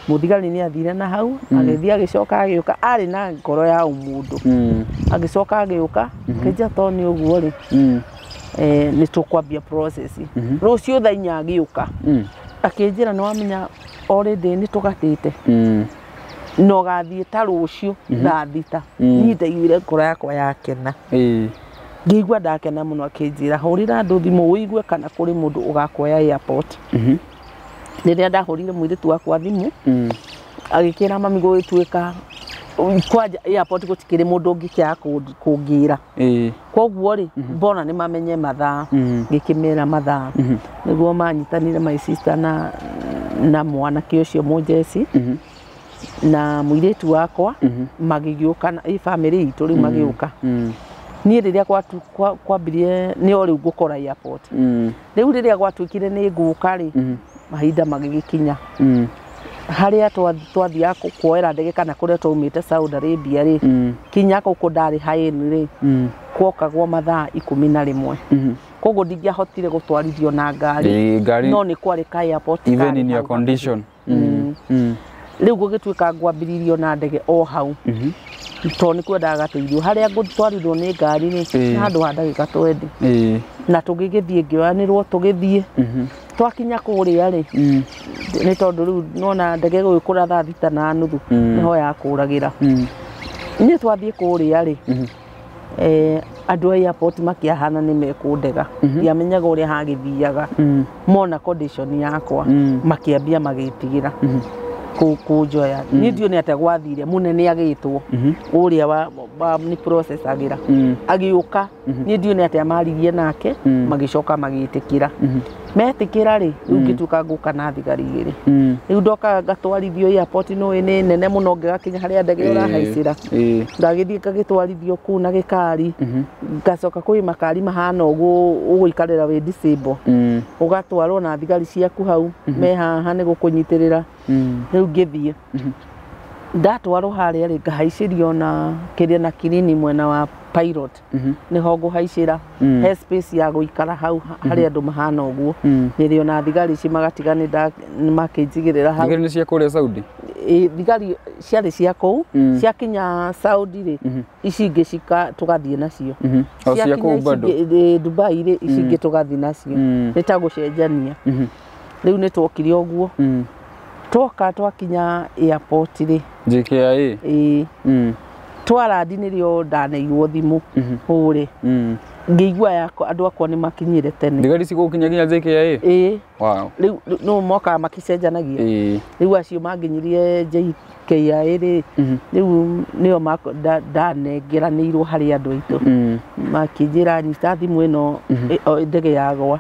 Mũthigari nĩ athire na hau, agĩthiĩ, agĩcoka agĩũka, arĩ na ngoro ya ũmũndũ. Agĩcoka agĩũka akĩnjĩra, to nĩ ũguo rĩ, nĩ tũkwambia process rũciũ thaa 4. Agĩũka akĩnjĩra, nĩ wamenya already nĩ tũgatĩte na ũgathiĩ ta rũciũ thaa 6. Niĩ ndaiguire ngoro yakwa yakena, ngĩigua ndakena mũno. Akĩnjĩra, hũrĩra andũ thimũ ũigue kana kũrĩ mũndũ ũgakuoya airport. Rĩrĩa ndahũrire mũirĩtu wakwa thimũ, agĩkĩra mami gũgĩtuĩka Kwanja airport gutikiri mundu ungikiaga kungira. Koguo ri mbona ni mamenye mathaa ngikimera mathaa niguo manyitanire my sister na mwanake ucio munjeci na muiritu wakwa magigiuka na family itu riu magiuka. Niĩ rĩrĩa kwambirie nĩ o rĩu ngũkora airport. Rĩu rĩrĩa gwatuĩkire nĩ ngũka rĩ, mahinda magĩgĩkinya harĩa twathiaga kuoera ndege kana kũrĩa twaumĩte Saudi Arabia rĩ, kinya gũkũ ndarĩ haĩni rĩ, kuokagwo mathaa 11. Koguo ndingĩahotire gũtwarithio na ngari, no nĩ kwarĩ ka airport even in your condition. Rĩu gũgĩtuĩka ngwambĩrĩirio na ndege o hau. Tondũ nĩ kwendaga gatũirio harĩa ngũtwarirwo nĩ ngari rĩ, nĩ handũ ha ndagĩka 20. Na tũgĩgĩthiĩ ngĩoyanĩrwo tũgĩthiĩ. Twakinya kũrĩa rĩ, nĩ tondũ rĩu nona ndege gũgĩkũra thaa 6:30 nĩho yakũragĩra. Niĩ twathiĩ kũrĩa rĩ, andũ a airport makĩahana nĩ mekũndega. Ndiamenyaga ũrĩa hagĩthiaga. Mona condition yakwa makĩambia magĩtigĩra kunjoya. Niĩ ndiũ nĩ atĩa gwathire, mũnene agĩtwo ũrĩa wa nĩ processagĩra agĩũka. Niĩ ndiũ nĩ atĩa maririe nake, magĩcoka magĩtĩkĩra. Metĩkĩra rĩ, rĩu ngĩtuĩka ngũka na thigari igĩrĩ. Rĩu ndoka ngatwarithio airport no nĩ nene mũno ngĩgakinya harĩa ndege ũrahaicĩra. Ndagĩthiĩ ngagĩtwarithio kũu na gĩkari, ngacoka kwĩ makari mahana ũguo ũgũikarĩra wĩ disable. Ũgatwarwo na thigari ciaku hau me haha nĩ gũkũnyitĩrĩra. Rĩu ngĩthiĩ ndatwarwo harĩa rĩ, ngahaicĩrio na kĩrĩa na kirini mwena wa pilot. Nĩho ngũhaicĩra, he space ya gũikara hau harĩa andũ mahana ũguo. Nĩrĩo na thigari ici magatiga nĩ makĩnjigĩrĩra hau. Thigari nĩ cia kũrĩa Saudi? Thigari ciarĩ cia kũu, ciakinya Saudi rĩ, ici ingĩ tũgathiĩ nacio. Cia kũu bado? Dubai rĩ, ici ingĩ tũgathiĩ nacio. Nĩ ta gũcenjania. Rĩu nĩ twokire ũguo. Twoka twakinya airport rĩ, JKIA? Twarandi nĩrĩo ndaneirwo thimũ hũre. Ngĩigua yakwa andũ akwa nĩ makinyire tene. Thigari cigũkinya nginya JKIA? Ĩĩ. Wow. Rĩu no mokaga makĩcenjanagia. Rĩu acio manginyirie JKIA rĩ, rĩu nĩo ndanengeranĩirwo harĩ andũ aitũ. Makĩnjĩra nyita thimũ ĩno ndege yagwa,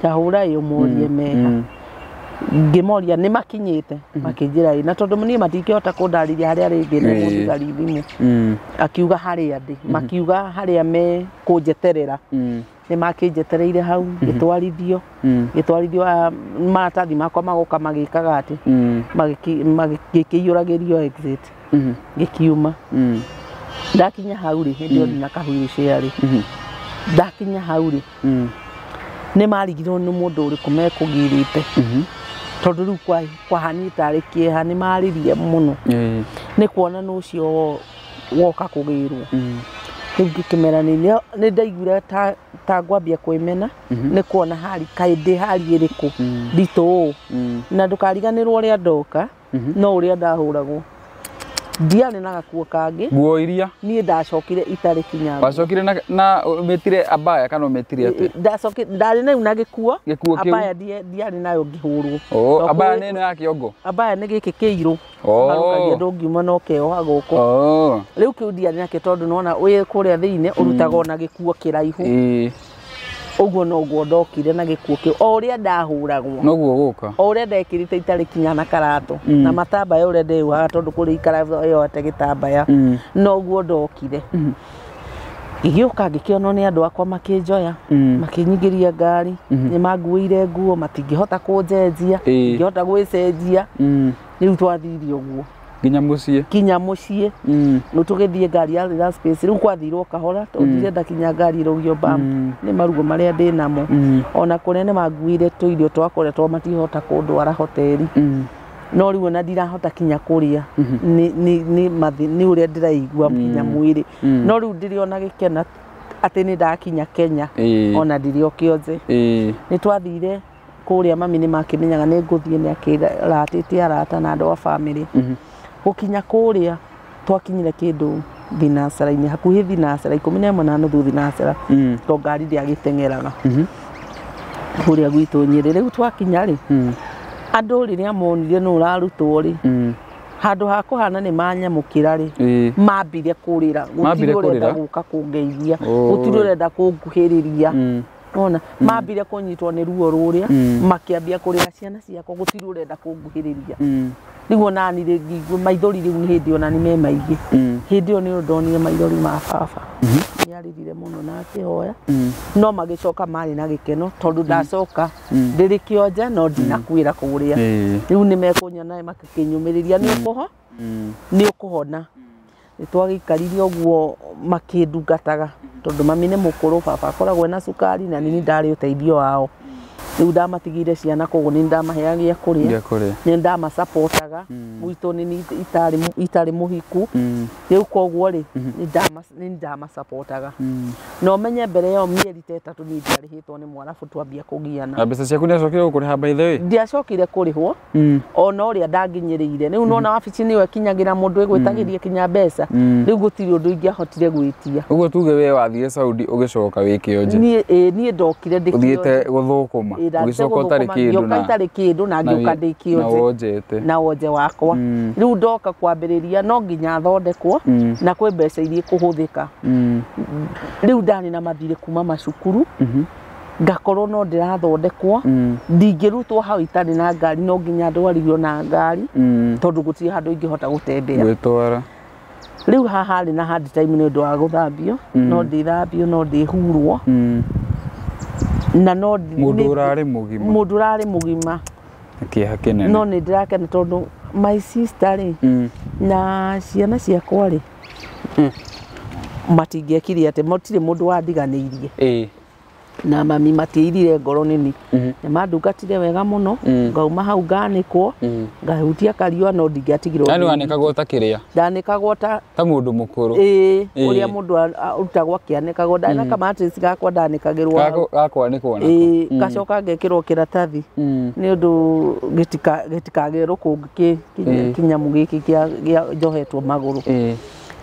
ta hũra ĩyo morie meha. Ngĩmoria nĩ makinyĩte, makĩnjĩra ĩ, na tondũ niĩ matingĩhota kũndarĩria harĩa rĩngĩ nĩ mũthigari thimũ. Akiuga harĩa ndĩ, makiuga harĩa me kũnjeterera. Nĩ makĩnjetereire hau, ngĩtwarithio, ngĩtwarithio maratathi makwa magoka magĩkaga atĩ, magĩkĩiyũragĩrio exit, ngĩkiuma. Ndakinya hau rĩ, hĩndĩ ĩyo ndĩ na ka wheelchair rĩ, ndakinya hau rĩ, nĩ marigirwo nĩ mũndũ ũrĩkũ mekũgirĩte. Tondũ rĩu kwahanire tarĩ kĩeha, nĩ marĩrie mũno. Nĩ kuona nĩ ũcio woka kũgĩrwo. Rĩu ngĩkĩmera nĩ ndaiguire ta ngwambia kwĩmena, nĩ kuona hari kaĩ ndĩ hari ĩrĩkũ nditũ ũũ. Na ndũkariganĩrwo ũrĩa ndoka, no ũrĩa ndahũragwo. Ndiarĩ na gakuo kangĩ. Nguo iria? Niĩ ndacokire itarĩ kinya. Wacokire na ũmĩtire abaya kana ũmĩtire atĩa? Ndacokire ndarĩ nayo na gĩkuo. Gĩkuo kĩu? Abaya ndiarĩ nayo ngĩhũrwo. Oh, abaya nĩ ĩno ya kĩongo? Abaya nĩ gĩkĩ kĩirũ. Harũkagia ndũngiuma no keoha gũkũ. Rĩu kĩu ndiarĩ nakĩo tondũ nĩwona wĩ kũrĩa thĩinĩ ũrutagwo na gĩkuo kĩraihu. Ũguo noguo ndokire na gĩkuo kĩu o ũrĩa ndahũragwo. Noguo gũka. O ũrĩa ndekĩrĩte itarĩ kinya na karatũ. Na matambaya ũrĩa ndeyũhaga tondũ kũrĩ ikara yohete gĩtambaya. Noguo ndokire. Ngĩgĩũka ngĩkĩonwo nĩ andũ akwa makĩnjoya, makĩnyingĩria ngari, nĩ manguĩire nguo, matingĩhota kũnjenjia, ndingĩhota gwĩcenjia. Rĩu twathire ũguo. Nginya mũciĩ? Kinya mũciĩ. Rĩu tũgĩthiĩ ngari yarĩ na space, rĩu kwathirwo kahora tondũ ndirenda kinya ngari ĩrũgio bump nĩ maruo marĩa ndĩ namo. Ona kũrĩa nĩ manguĩire tũirio twa kũrĩa tondũ matihota kũndwara hoteri. No rĩu ona ndirahota kinya kũrĩa nĩ ũrĩa ndĩraigua kinya mwĩrĩ. No rĩu ndĩrĩ ona gĩkena atĩ nĩ ndakinya Kenya, ona ndĩrĩ o kĩonje. Nĩ twathire kũrĩa mami nĩ makĩmenyaga nĩ ngũthiĩ, nĩ akĩratĩte arata na andũ a bamĩrĩ. Gũkinya kũrĩa twakinyire kĩndũ thinacara-inĩ, hakuhĩ thinacara 11:30 thinacara, tondũ ngari ndĩagĩteng'eraga kũrĩa gwitũ Nyĩrĩ. Rĩu twakinya rĩ, andũ rĩrĩa monire nũ ũrarutwo rĩ, Handũ ha kũhana nĩ manyamũkĩra rĩ, mambire kũrĩra, gũtirĩ ũrenda gũka kũngeithia, gũtirĩ ũrenda kũnguhĩrĩria. Ona mambire kũnyitwo nĩ ruo rũrĩa, makĩambia kũrĩra ciana ciakwa, gũtirĩ ũrenda kũnguhĩrĩria. Rĩu onani rĩ maithori rĩu nĩ hĩndĩ onani me maingĩ. Hĩndĩ ĩyo nĩyo ndonire maithori ma baba. Nĩarĩrire mũno na akĩhoya, no magĩcoka marĩ na gĩkeno tondũ ndacoka ndĩrĩ kĩonje no ndinakuĩra kũrĩa. Rĩu nĩ mekũnyona makĩnyũmĩrĩria nĩ ũkũhona. Nĩ twagĩikarire ũguo makĩndungataga tondũ mami nĩ mũkũrũ, baba akoragwo ena cukari na nini ndarĩ ũteithio wao. Rĩu ndamatigire ciana koguo nĩ ndamaheaga gĩa kũrĩa, nĩ ndamacapotaga gwitũ nĩ itarĩ mũhiku. Rĩu koguo rĩ nĩ ndamacapotaga. Na ũmenye mbere ĩyo mĩeri ta 3 niĩ ndiarĩhĩtwo nĩ mwarabu twambia kũgiana. Na mbeca ciaku nĩacokire gũkũrĩha by the way? Ndiacokire kũrĩhwo ona ũrĩa ndanginyĩrĩire. Rĩu nona wabici nĩyo ĩkinyagĩra mũndũ ĩgwĩtagĩria kinya mbeca. Rĩu gũtirĩ ũndũ ingĩahotire gwĩtia. Ũguo tuge we wathire Saudi ũgĩcoka wĩ kĩonje? Niĩ ndokire ndĩ kĩonje. Ũthiĩte gũthũkũma ũgĩcoka ũtarĩ kĩndũ na itarĩ kĩndũ na ngĩũka ndĩ kĩonje na wonje wakwa. Rĩu ndoka kwambĩrĩria no nginya thondekwo na kwĩ mbeca iria ikũhũthĩka. Rĩu ndarĩ na mathirĩ kuma macukuru, ngakorwo no ndĩrathondekwo, ndingĩrutwo hau itarĩ na ngari, no nginya ndwarirwo na ngari tondũ gũtirĩ handũ ingĩhota gũtembea gwĩtwara. Rĩu haha harĩ na hard time nĩ ũndũ wa gũthambio, no ndĩthambio no ndĩhurwo na no mũndũ ũrarĩ mũgima, mũndũ ũrarĩ mũgima kĩeha kĩnene. No nĩ ndĩrakena tondũ my sister rĩ na ciana ciakwa rĩ matingĩekire atĩ matirĩ mũndũ wandiganĩirie. Na mami matiairire ngoro nini. Nĩ mandungatire wega mũno, ngauma hau nganĩkwo, ngahutia kariũa no ndingĩatigirwo. Yaani wanĩkagwo ta kĩrĩa? Ndanĩkagwo ta mũndũ mũkũrũ. Ĩĩ, ũrĩa mũndũ arutagwo akĩanĩkagwo. Ndarĩ na kamatress gakwa ndanĩkagĩrwo hau. Gakwanĩkwo nako. Ĩĩ, ngacoka ngekĩrwo kĩratathi nĩ ũndũ gĩtikagĩe rũkũngũ kĩnyamũ gĩkĩ kĩa njohetwo magũrũ.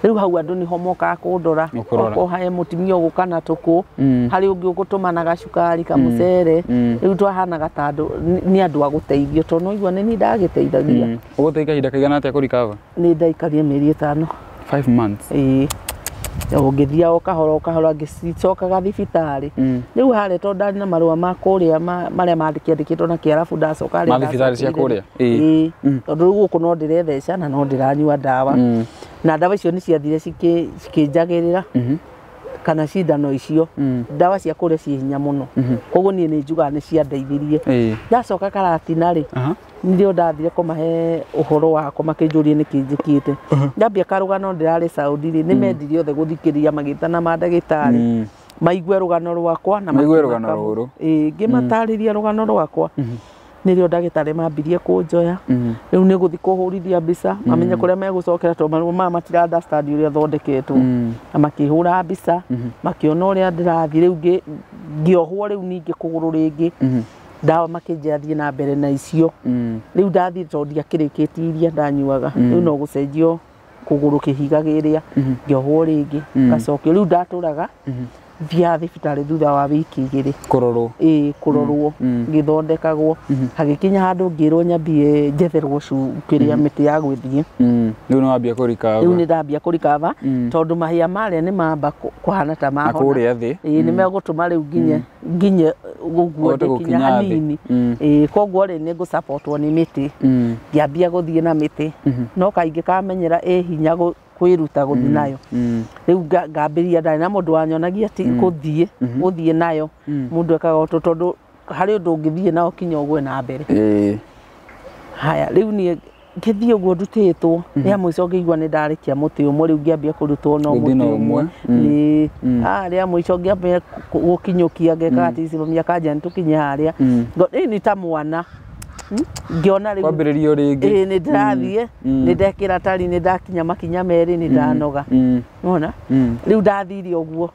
Rĩu hau andũ nĩho mokaga kũndora, okorwo he mũtumia ũgũka na tũkũ, harĩ ũngĩ ũgũtũma na gacukari kamũcere. Rĩu twahanaga ta andũ nĩ andũ a gũteithio tondũ no igua nĩ niĩ ndagĩteithagia. Ũgũteithia kahinda kaigana atĩa kũrikava? Nĩ ndaikarire mĩeri 5. 5 months. Ĩĩ. Ũngĩthiĩ o kahora o kahora ngĩcokaga thibitarĩ. Rĩu harĩa tondũ ndarĩ na marũa ma kũrĩa marĩa mandĩkĩandĩkĩtwo na kĩarabu ndacoka harĩa thibitarĩ cia kũrĩa. Ĩĩ, tondũ rĩu gũkũ no ndĩretheca na no ndĩranyua ndawa. Na ndawa icio nĩ ciathire cikĩnjagĩrĩra kana cindano icio. Ndawa cia kũrĩa ciĩ hinya mũno, koguo niĩ nĩ njugaga nĩ ciandeithirie. Ndacoka Karatina rĩ, nĩrĩo ndathire kũmahe ũhoro wakwa, makĩnjũria nĩkĩ njĩkĩte. Ndambia karũgano ndĩrarĩ Saudi rĩ, nĩ mendire othe gũthikĩrĩria magĩtana mandagĩtarĩ maigue rũgano rwakwa na maigue rũgano rũrũ. Ĩĩ, ngĩmatarĩria rũgano rwakwa. Nĩrĩo ndagĩtarĩ mambirie kũnjoya. Rĩu nĩ gũthiĩ kũhũrithia mbica, mamenye kũrĩa megũcokera tondũ marũa maya matira understand ũrĩa thondeketwo. Na makĩhũra mbica, makĩona ũrĩa ndĩrathiĩ. Rĩu ngĩohwo rĩu ningĩ kũgũrũ rĩngĩ. Ndawa makĩnjĩra thiĩ na mbere na icio. Rĩu ndathiĩ tondũ ndiakĩrĩkĩtie iria ndanyuaga. Rĩu no gũcenjio kũgũrũ kĩhiga kĩrĩa, ngĩohwo rĩngĩ, ngacokio. Rĩu ndatũraga thiaga thibitarĩ thutha wa wiki 2 kũrorwo. Ĩĩ, kũrorwo, ngĩthondekagwo. Hagĩkinya handũ ngĩrwo nyambie njetherwo kĩrĩa mĩtĩ ya gwĩthiĩ. Rĩu nĩ wambia kũrikava. Rĩu nĩ ndambia kũrikava tondũ mahĩa marĩa nĩ mamba kũhana ta mahona. Na kũrĩa thĩ. Ĩĩ, nĩ megũtũma rĩu nginye ũguo ndĩkinya hanini. Ĩĩ, koguo rĩ nĩ ngũcapotwo nĩ mĩtĩ. Ngĩambia gũthiĩ na mĩtĩ. No kaingĩ kamenyera ĩ hinya kwĩruta gũthiĩ nayo. Rĩu ngambĩrĩria ndarĩ na mũndũ wanyonagia ti gũthiĩ nayo. Mũndũ ekaga ũũ tondũ harĩ ũndũ ũngĩthiĩ nao kinya ũgwe na mbere. Haya, rĩu niĩ ngĩthiĩ ũguo ndutĩtwo, rĩa mũico ngĩigua nĩ ndarĩkia mũtĩ ũmwe, rĩu ngĩambia kũrutwo no mũtĩ ũmwe. Nĩ rĩa mũico ngĩambia gũkinyũkia ngekaga atĩ ici mami akanjĩra nĩ tũkinye harĩa. Nĩ ta mwana. Ngĩona rĩu kwambĩrĩrio rĩngĩ. Ĩĩ, nĩ ndĩrathiĩ, nĩ ndekĩra tari, nĩ ndakinya makinya merĩ, nĩ ndanoga. Nĩwona? Rĩu ndathire ũguo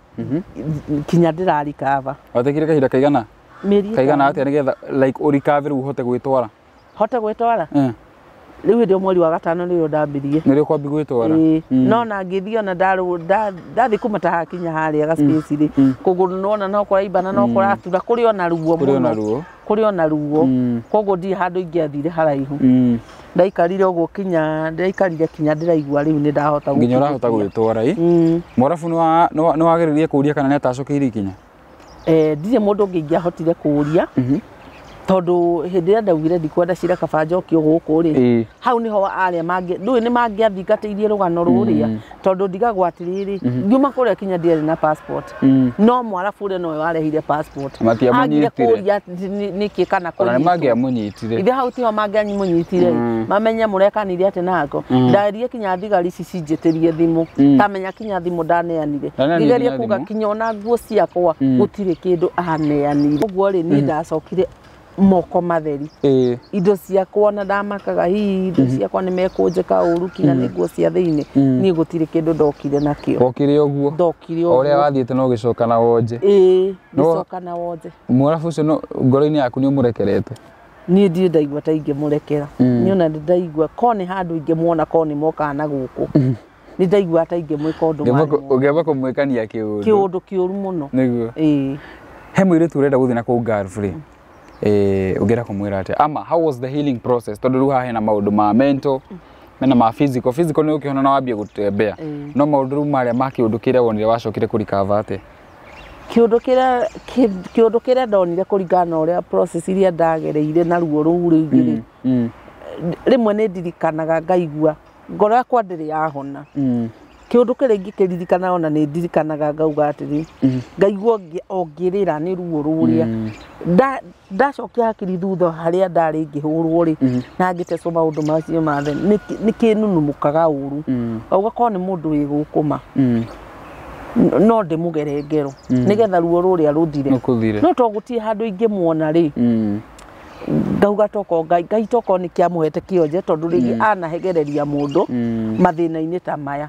kinya ndĩrarikava. Watekire kahinda kaigana? Mĩeri kaigana atĩa nĩgetha like ũrikave rĩu ũhote gwĩtwara? Hote gwĩtwara? Rĩu hĩndĩ ĩyo mweri wa gatano nĩrĩo ndambirie. Nĩrĩo kwambi gwĩtwara. No na ngĩthiĩ ona ndathiĩ kũmataha kinya harĩa ga space rĩ, kũgũrũ nona no kũraimbana no kũratura, kũrĩ ona ruo mũno. Kũrĩ ona ruo. Koguo ndirĩ handũ ingĩathire haraihu. Ndaikarire ũguo kinya ndaikarire kinya ndĩraigua rĩu nĩ ndahota nginya ũrahota gwĩtwara. Mwarabu nĩ wagĩrĩrie kũũria kana nĩ atacũkĩirie ikinya? Ndirĩ mũndũ ũngĩ ingĩahotire kũũria. Tondũ hĩndĩ ĩrĩa ndaugire ndikwenda cira kaba njokio gũkũ rĩ, hau nĩho arĩa mangĩ ndũĩ nĩ mangĩathingatĩirie rũgano rũrĩa, tondũ ndigagwo atĩrĩrĩ, ngiuma kũrĩa kinya ndiarĩ na passport. No Mwarabu ũrĩa nowe warehire passport. Matiamũnyitire. Kũũria nĩkĩ kana kũnyitwo. Mangĩamũnyitire. Ithe hau tiho mangĩamũnyitire. Mamenye mũrekanire atĩ nako. Ndarie kinya thigari ici cinjĩtĩrie thimũ. Tamenya kinya thimũ ndaneanire. Ngigerie kuga kinya ona nguo ciakwa gũtirĩ kĩndũ aneanire. Ũguo rĩ niĩ ndacokire moko matheri. Indo ciakwa na ndamakaga hihi indo ciakwa nĩ mekũnjĩka ũru kinya nĩ nguo cia thĩinĩ. Niĩ gũtirĩ kĩndũ ndokire nakĩo. Wokire ũguo. Ndokire ũguo. Ũrĩa wathiĩte no gĩcoka na wonje. Gĩcoka na wonje. Mwarabu ũcio ngoro-inĩ yaku nĩ ũmũrekerete? Niĩ ndirĩ ndaigua ta ingĩmũrekera. Niĩ ona nĩ ndaigua ko nĩ handũ ingĩmuona ko nĩ mokaga na gũkũ. Nĩ ndaigua ta ingĩmwĩka ũndũ warĩ. Ũngĩamba kũmwĩkania kĩũndũ. Kĩũndũ kĩũru mũno. Nĩguo. He mũirĩtu ũrenda gũthiĩ na kũu Gulf rĩ, ũngĩenda kũmwĩra atĩa? Ama how was the healing process? Tondũ rĩu haha hena maũndũ ma mental, mena ma physical. Physical nĩ ũkĩhona na wambie gũtembea. No maũndũ rĩu marĩa ma kĩũndũ kĩrĩa wonire wacokire kũrikava atĩa? Kĩũndũ kĩrĩa ndonire kũringana na ũrĩa process iria ndagereire na ruo rũu rũingĩ rĩ, rĩmwe nĩ ndirikanaga ngaigua ngoro yakwa ndĩrĩ yahona. Kĩũndũ kĩrĩa ingĩkĩririkana ona nĩ ndirikanaga ngauga atĩrĩ, ngaigua o ngĩrĩra nĩ ruo rũrĩa. Ndacokia hakiri thutha harĩa ndarĩ ngĩhũrwo rĩ, na ngĩtecwo maũndũ macio mothe, nĩ kĩnunumukaga ũru. Ũgakorwo nĩ mũndũ wĩ gũkũ ma. No ndĩmũgere ngero nĩgetha ruo rũrĩa rũthire. No to gũtirĩ handũ ingĩmuona rĩ, ngauga toko Ngai toko nĩ kĩamũhete kĩonje tondũ rĩngĩ anahegereria mũndũ mathĩna-inĩ ta maya.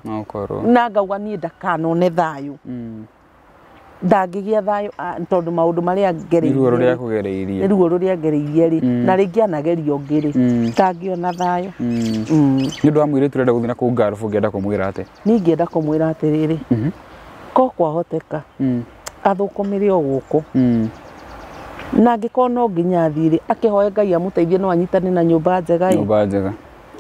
Na ngauga niĩ ndakanone thayũ. Ndangĩgĩa thayũ tondũ maũndũ marĩa ngereirie. Nĩ ruo rũrĩa akũgereirie. Nĩ ruo rũrĩa ngereirie rĩ, na rĩngĩ anagerio ũngĩ rĩ, ndangĩona thayũ. Nĩ ũndũ wa mũirĩtu ũrenda gũthiĩ na kũu Gulf ũngĩenda kũmwĩra atĩa? Niĩ ingĩenda kũmwĩra atĩrĩrĩ, ko kwahoteka athũkũmĩre o gũkũ. Na angĩkorwo no nginya athiĩ rĩ, akĩhoe Ngai amũteithie no anyitane na nyũmba njega. Nyũmba njega.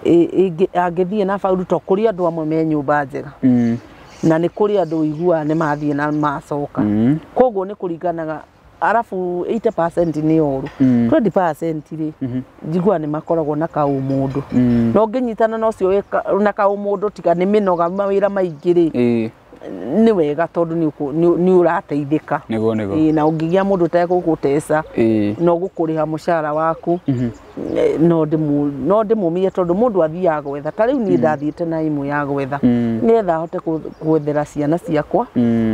Angĩthiĩ na bauru to kũrĩ andũ amwe me nyũmba njega. Na nĩ kũrĩ andũ ũiguaga nĩ mathiĩ na macoka. Koguo nĩ kũringanaga, arabu 80% nĩ ũru. 20% rĩ, njiguaga nĩ makoragwo na kaũmũndũ. No ũngĩnyitana na ũcio na kaũmũndũ tiga nĩ mĩnoga mawĩra maingĩ rĩ, nĩ wega tondũ nĩ ũrateithĩka. Nĩguo nĩguo. Na ũngĩgĩa mũndũ ũtegũgũteca na ũgũkũrĩha mũcara waku, no ndĩmũmie tondũ mũndũ athiaga gwetha. Ta rĩu niĩ ndathiĩte na ĩmwe ya gwetha nĩgetha hote gwethera ciana ciakwa,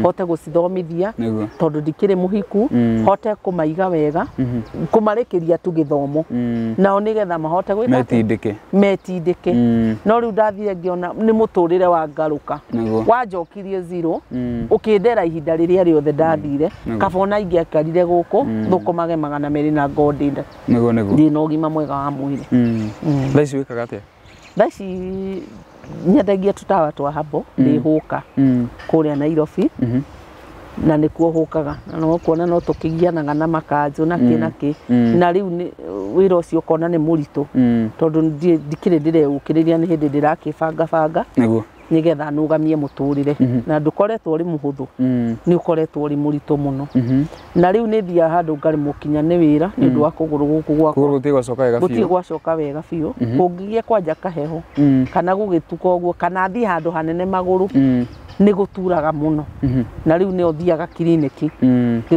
hote gũcithomithia tondũ ndikĩrĩ mũhiku, hote kũmaiga wega, kũmarĩkĩria tu gĩthomo nao nĩgetha mahote gwĩka metindĩke. Metindĩke. No rĩu ndathire ngĩona nĩ mũtũrĩre wa ngarũka. Wanjokirie zero, ũkĩndera ihinda rĩrĩa rĩothe ndathire, kaba ona ingĩakarire gũkũ thũkũmage 200 na ngondinda. Nĩguo nĩguo. Ndĩ na ũgima mwega wa mwĩrĩ. Thaa ici wĩkaga atĩa? Thaa ici nyendagia tũtawa twa habo, ndĩ hũka kũrĩa Nairobi, na nĩkuo hũkaga. Na no kuona no tũkĩgianaga na makanjũ na kĩ na kĩ. Na rĩu wĩra ũcio ũkona nĩ mũritũ tondũ ndikĩrĩ ndĩreũkĩrĩria nĩ hĩndĩ ndĩrakĩbangabanga. Nĩguo. Nĩgetha nũgamie mũtũrĩre. Na ndũkoretwo ũrĩ mũhũthũ, nĩ ũkoretwo ũrĩ mũritũ mũno. Na rĩu nĩ thiaga handũ ngaremwo kinya nĩ wĩra nĩ ũndũ wa kũgũrũ gũkũ gwakwa. Kũgũrũ gũtirĩ gwacoka wega biũ. Gũtirĩ gwacoka wega biũ. Kũngĩgĩa kwanja kaheho kana gũgĩtuka ũguo kana thiĩ handũ hanene magũrũ nĩ gũturaga mũno. Na rĩu nĩ ũthiaga kiriniki.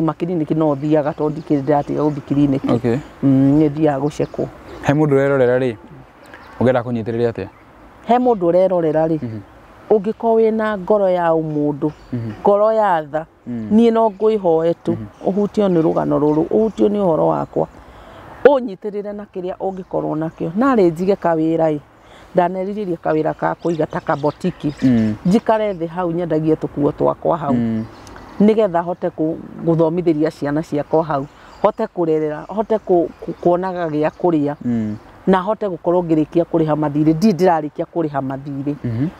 Makiriniki no ũthiaga tondũ ndikĩrĩ ndĩratiga gũthiĩ kiriniki. Nĩ thiaga gũcekwo. He mũndũ ũrerorera rĩ, ũngĩenda kũnyitĩrĩria atĩa? He mũndũ ũrerorera rĩ, ũngĩkorwo wĩna ngoro ya ũmũndũ, ngoro ya tha, niĩ no ngwĩhoe tu ũhutio nĩ rũgano rũrũ, ũhutio nĩ ũhoro wakwa, ũnyitĩrĩre na kĩrĩa ũngĩkorwo nakĩo. Narĩ njige kawĩra ĩ, ndanerirĩria kawĩra ka kũiga ta kabotiki, njikare thĩ hau nyendagie tũkuo twakwa hau, nĩgetha hote gũthomithĩria ciana ciakwa hau, hote kũrerera, hote kuonaga gĩa kũrĩa. Na hote gũkorwo ngĩrĩkia kũrĩha mathirĩ, ndirĩ ndĩrarĩkia kũrĩha mathirĩ,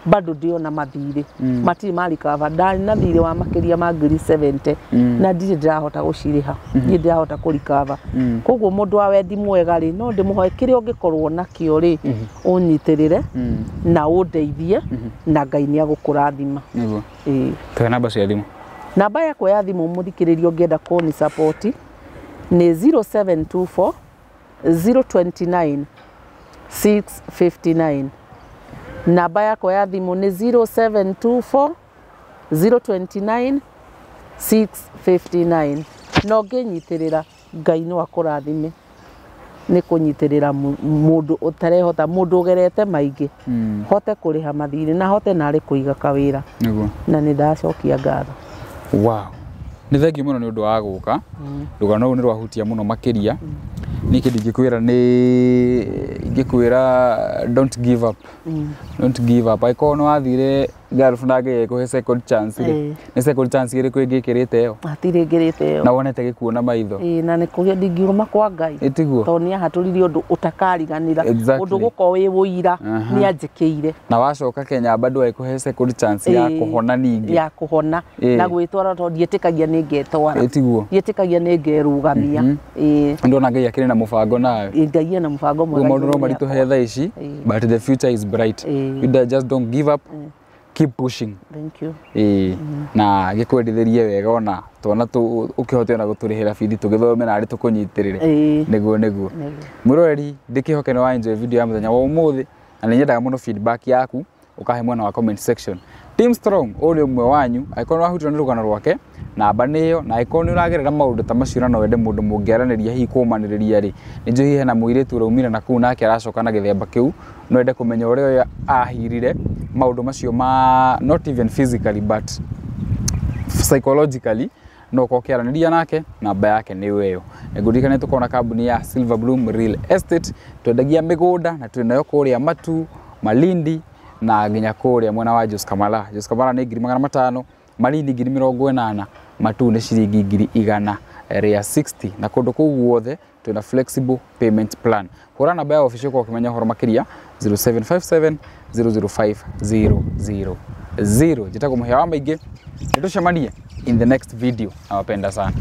bado ndĩona mathirĩ matirĩ marikaba. Ndarĩ na thirĩ wa makĩria ma ngiri 70 na ndirĩ ndĩrahota gũcirĩha, ndirĩ ndĩrahota kũrikaba. Koguo mũndũ wa wendi mwega rĩ, no ndĩmũhoe kĩrĩa ũngĩkorwo nakĩo rĩ, ũnyitĩrĩre na ũndeithie, na Ngai nĩ agũkũrathima. Nĩguo. Ĩĩ. Tũhe namba cia thimũ. Namba yakwa ya thimũ, mũthikĩrĩria ũngĩenda kũni support, nĩ 0724 029 659. Namba yakwa ya thimũ nĩ 0724 029 659. Na ũngĩnyitĩrĩra, Ngai no akũrathime nĩ kũnyitĩrĩra mũndũ ũtarehota, mũndũ ũgerete maingĩ, hote kũrĩha mathirĩ na hote narĩ kũiga kawĩra. Nĩguo. Na nĩ ndacokia ngatho. Wow, nĩ thengiũ mũno nĩ ũndũ wa gũka. Rũgano rũu nĩ rwahutia mũno makĩria. Niĩ kĩndũ ingĩkwĩra nĩ ingĩkwĩra, don't give up, don't give up. Angĩkorwo nĩ wathire Gulf na Ngai agĩkũhe second chance rĩ, nĩ second chance ĩrĩkũ ĩngĩkĩrĩte ĩyo? Hatirĩ ngĩrĩte ĩyo. Na wonete gĩkuũ na maitho. Ĩĩ, na nĩ kũgĩa ndingiuma kwa Ngai, ĩtiguo? tondũ nĩ ahatũririe ũndũ ũtakariganĩra, ũndũ gũkorwo wĩ ũira nĩ anjĩkĩire. Na wacoka Kenya bado agĩkũhe second chance ya kũhona ningĩ. Ya kũhona na gwĩtwara, tondũ ndiĩtĩkagia nĩ ngetwara. Ĩtiguo? Ndiĩtĩkagia nĩ ngerũgamia. Ĩĩ. Ndona Ngai akĩrĩ na mũbango nawe. Ĩĩ, Ngai ena mũbango mwega Ũguo maũndũ no igũrũ maritũhe rĩakwa. thaa ici, but the future is bright. You just don't give up, keep pushing. Thank you. Ĩĩ, na gĩkwendithĩrie wega, ona twana ũkĩhote ona gũtũrĩhĩra bithi tũgĩthome narĩ tũkũnyitĩrĩre. Nĩguo, nĩguo. Nĩguo. Mwĩroreri, ndĩkĩhoke nĩ wa enjoy video ya mũthenya wa ũmũthĩ, na nĩ nyendaga mũno feedback yaku ũkahe mwena wa comment section. Team Strong, ũyũ nĩ ũmwe wanyu. Angĩkorwo nĩ wahutio nĩ rũgano rwake, namba nĩ ĩyo. Na angĩkorwo nĩ ũragerera maũndũ ta macio na no wende mũndũ mũngĩaranĩria, hihi kũmanĩrĩria rĩ, nĩ njũĩ hihi hena mũirĩtu ũraumire na kũu nake aracoka na gĩthemba kĩu, no wende kũmenya ũrĩa ũyũ ahirire maũndũ macio ma not even physically but psychologically, no ũkorwo ũkĩaranĩria nake, namba yake nĩ ĩyo. Ngũririkane tũkorwo na kambuni ya Silver Bloom Real Estate, twendagia mĩgũnda na twĩnayo kũrĩa Matu, Malindi na nginya kũrĩa mwena wa Jos Kamala. Jos Kamala nĩ 500,000, Malindi 80,000, Matu nĩ ciringi 160,000, na kũndũ kũu guothe twĩna flexible payment plan. Hũra namba ya obici ũkorwo ũkĩmenya ũhoro makĩria, 0757 005 000. Njĩtagwo Mũhĩa wa Maingĩ, nĩtũcemanie in the next video. Nawapenda sana.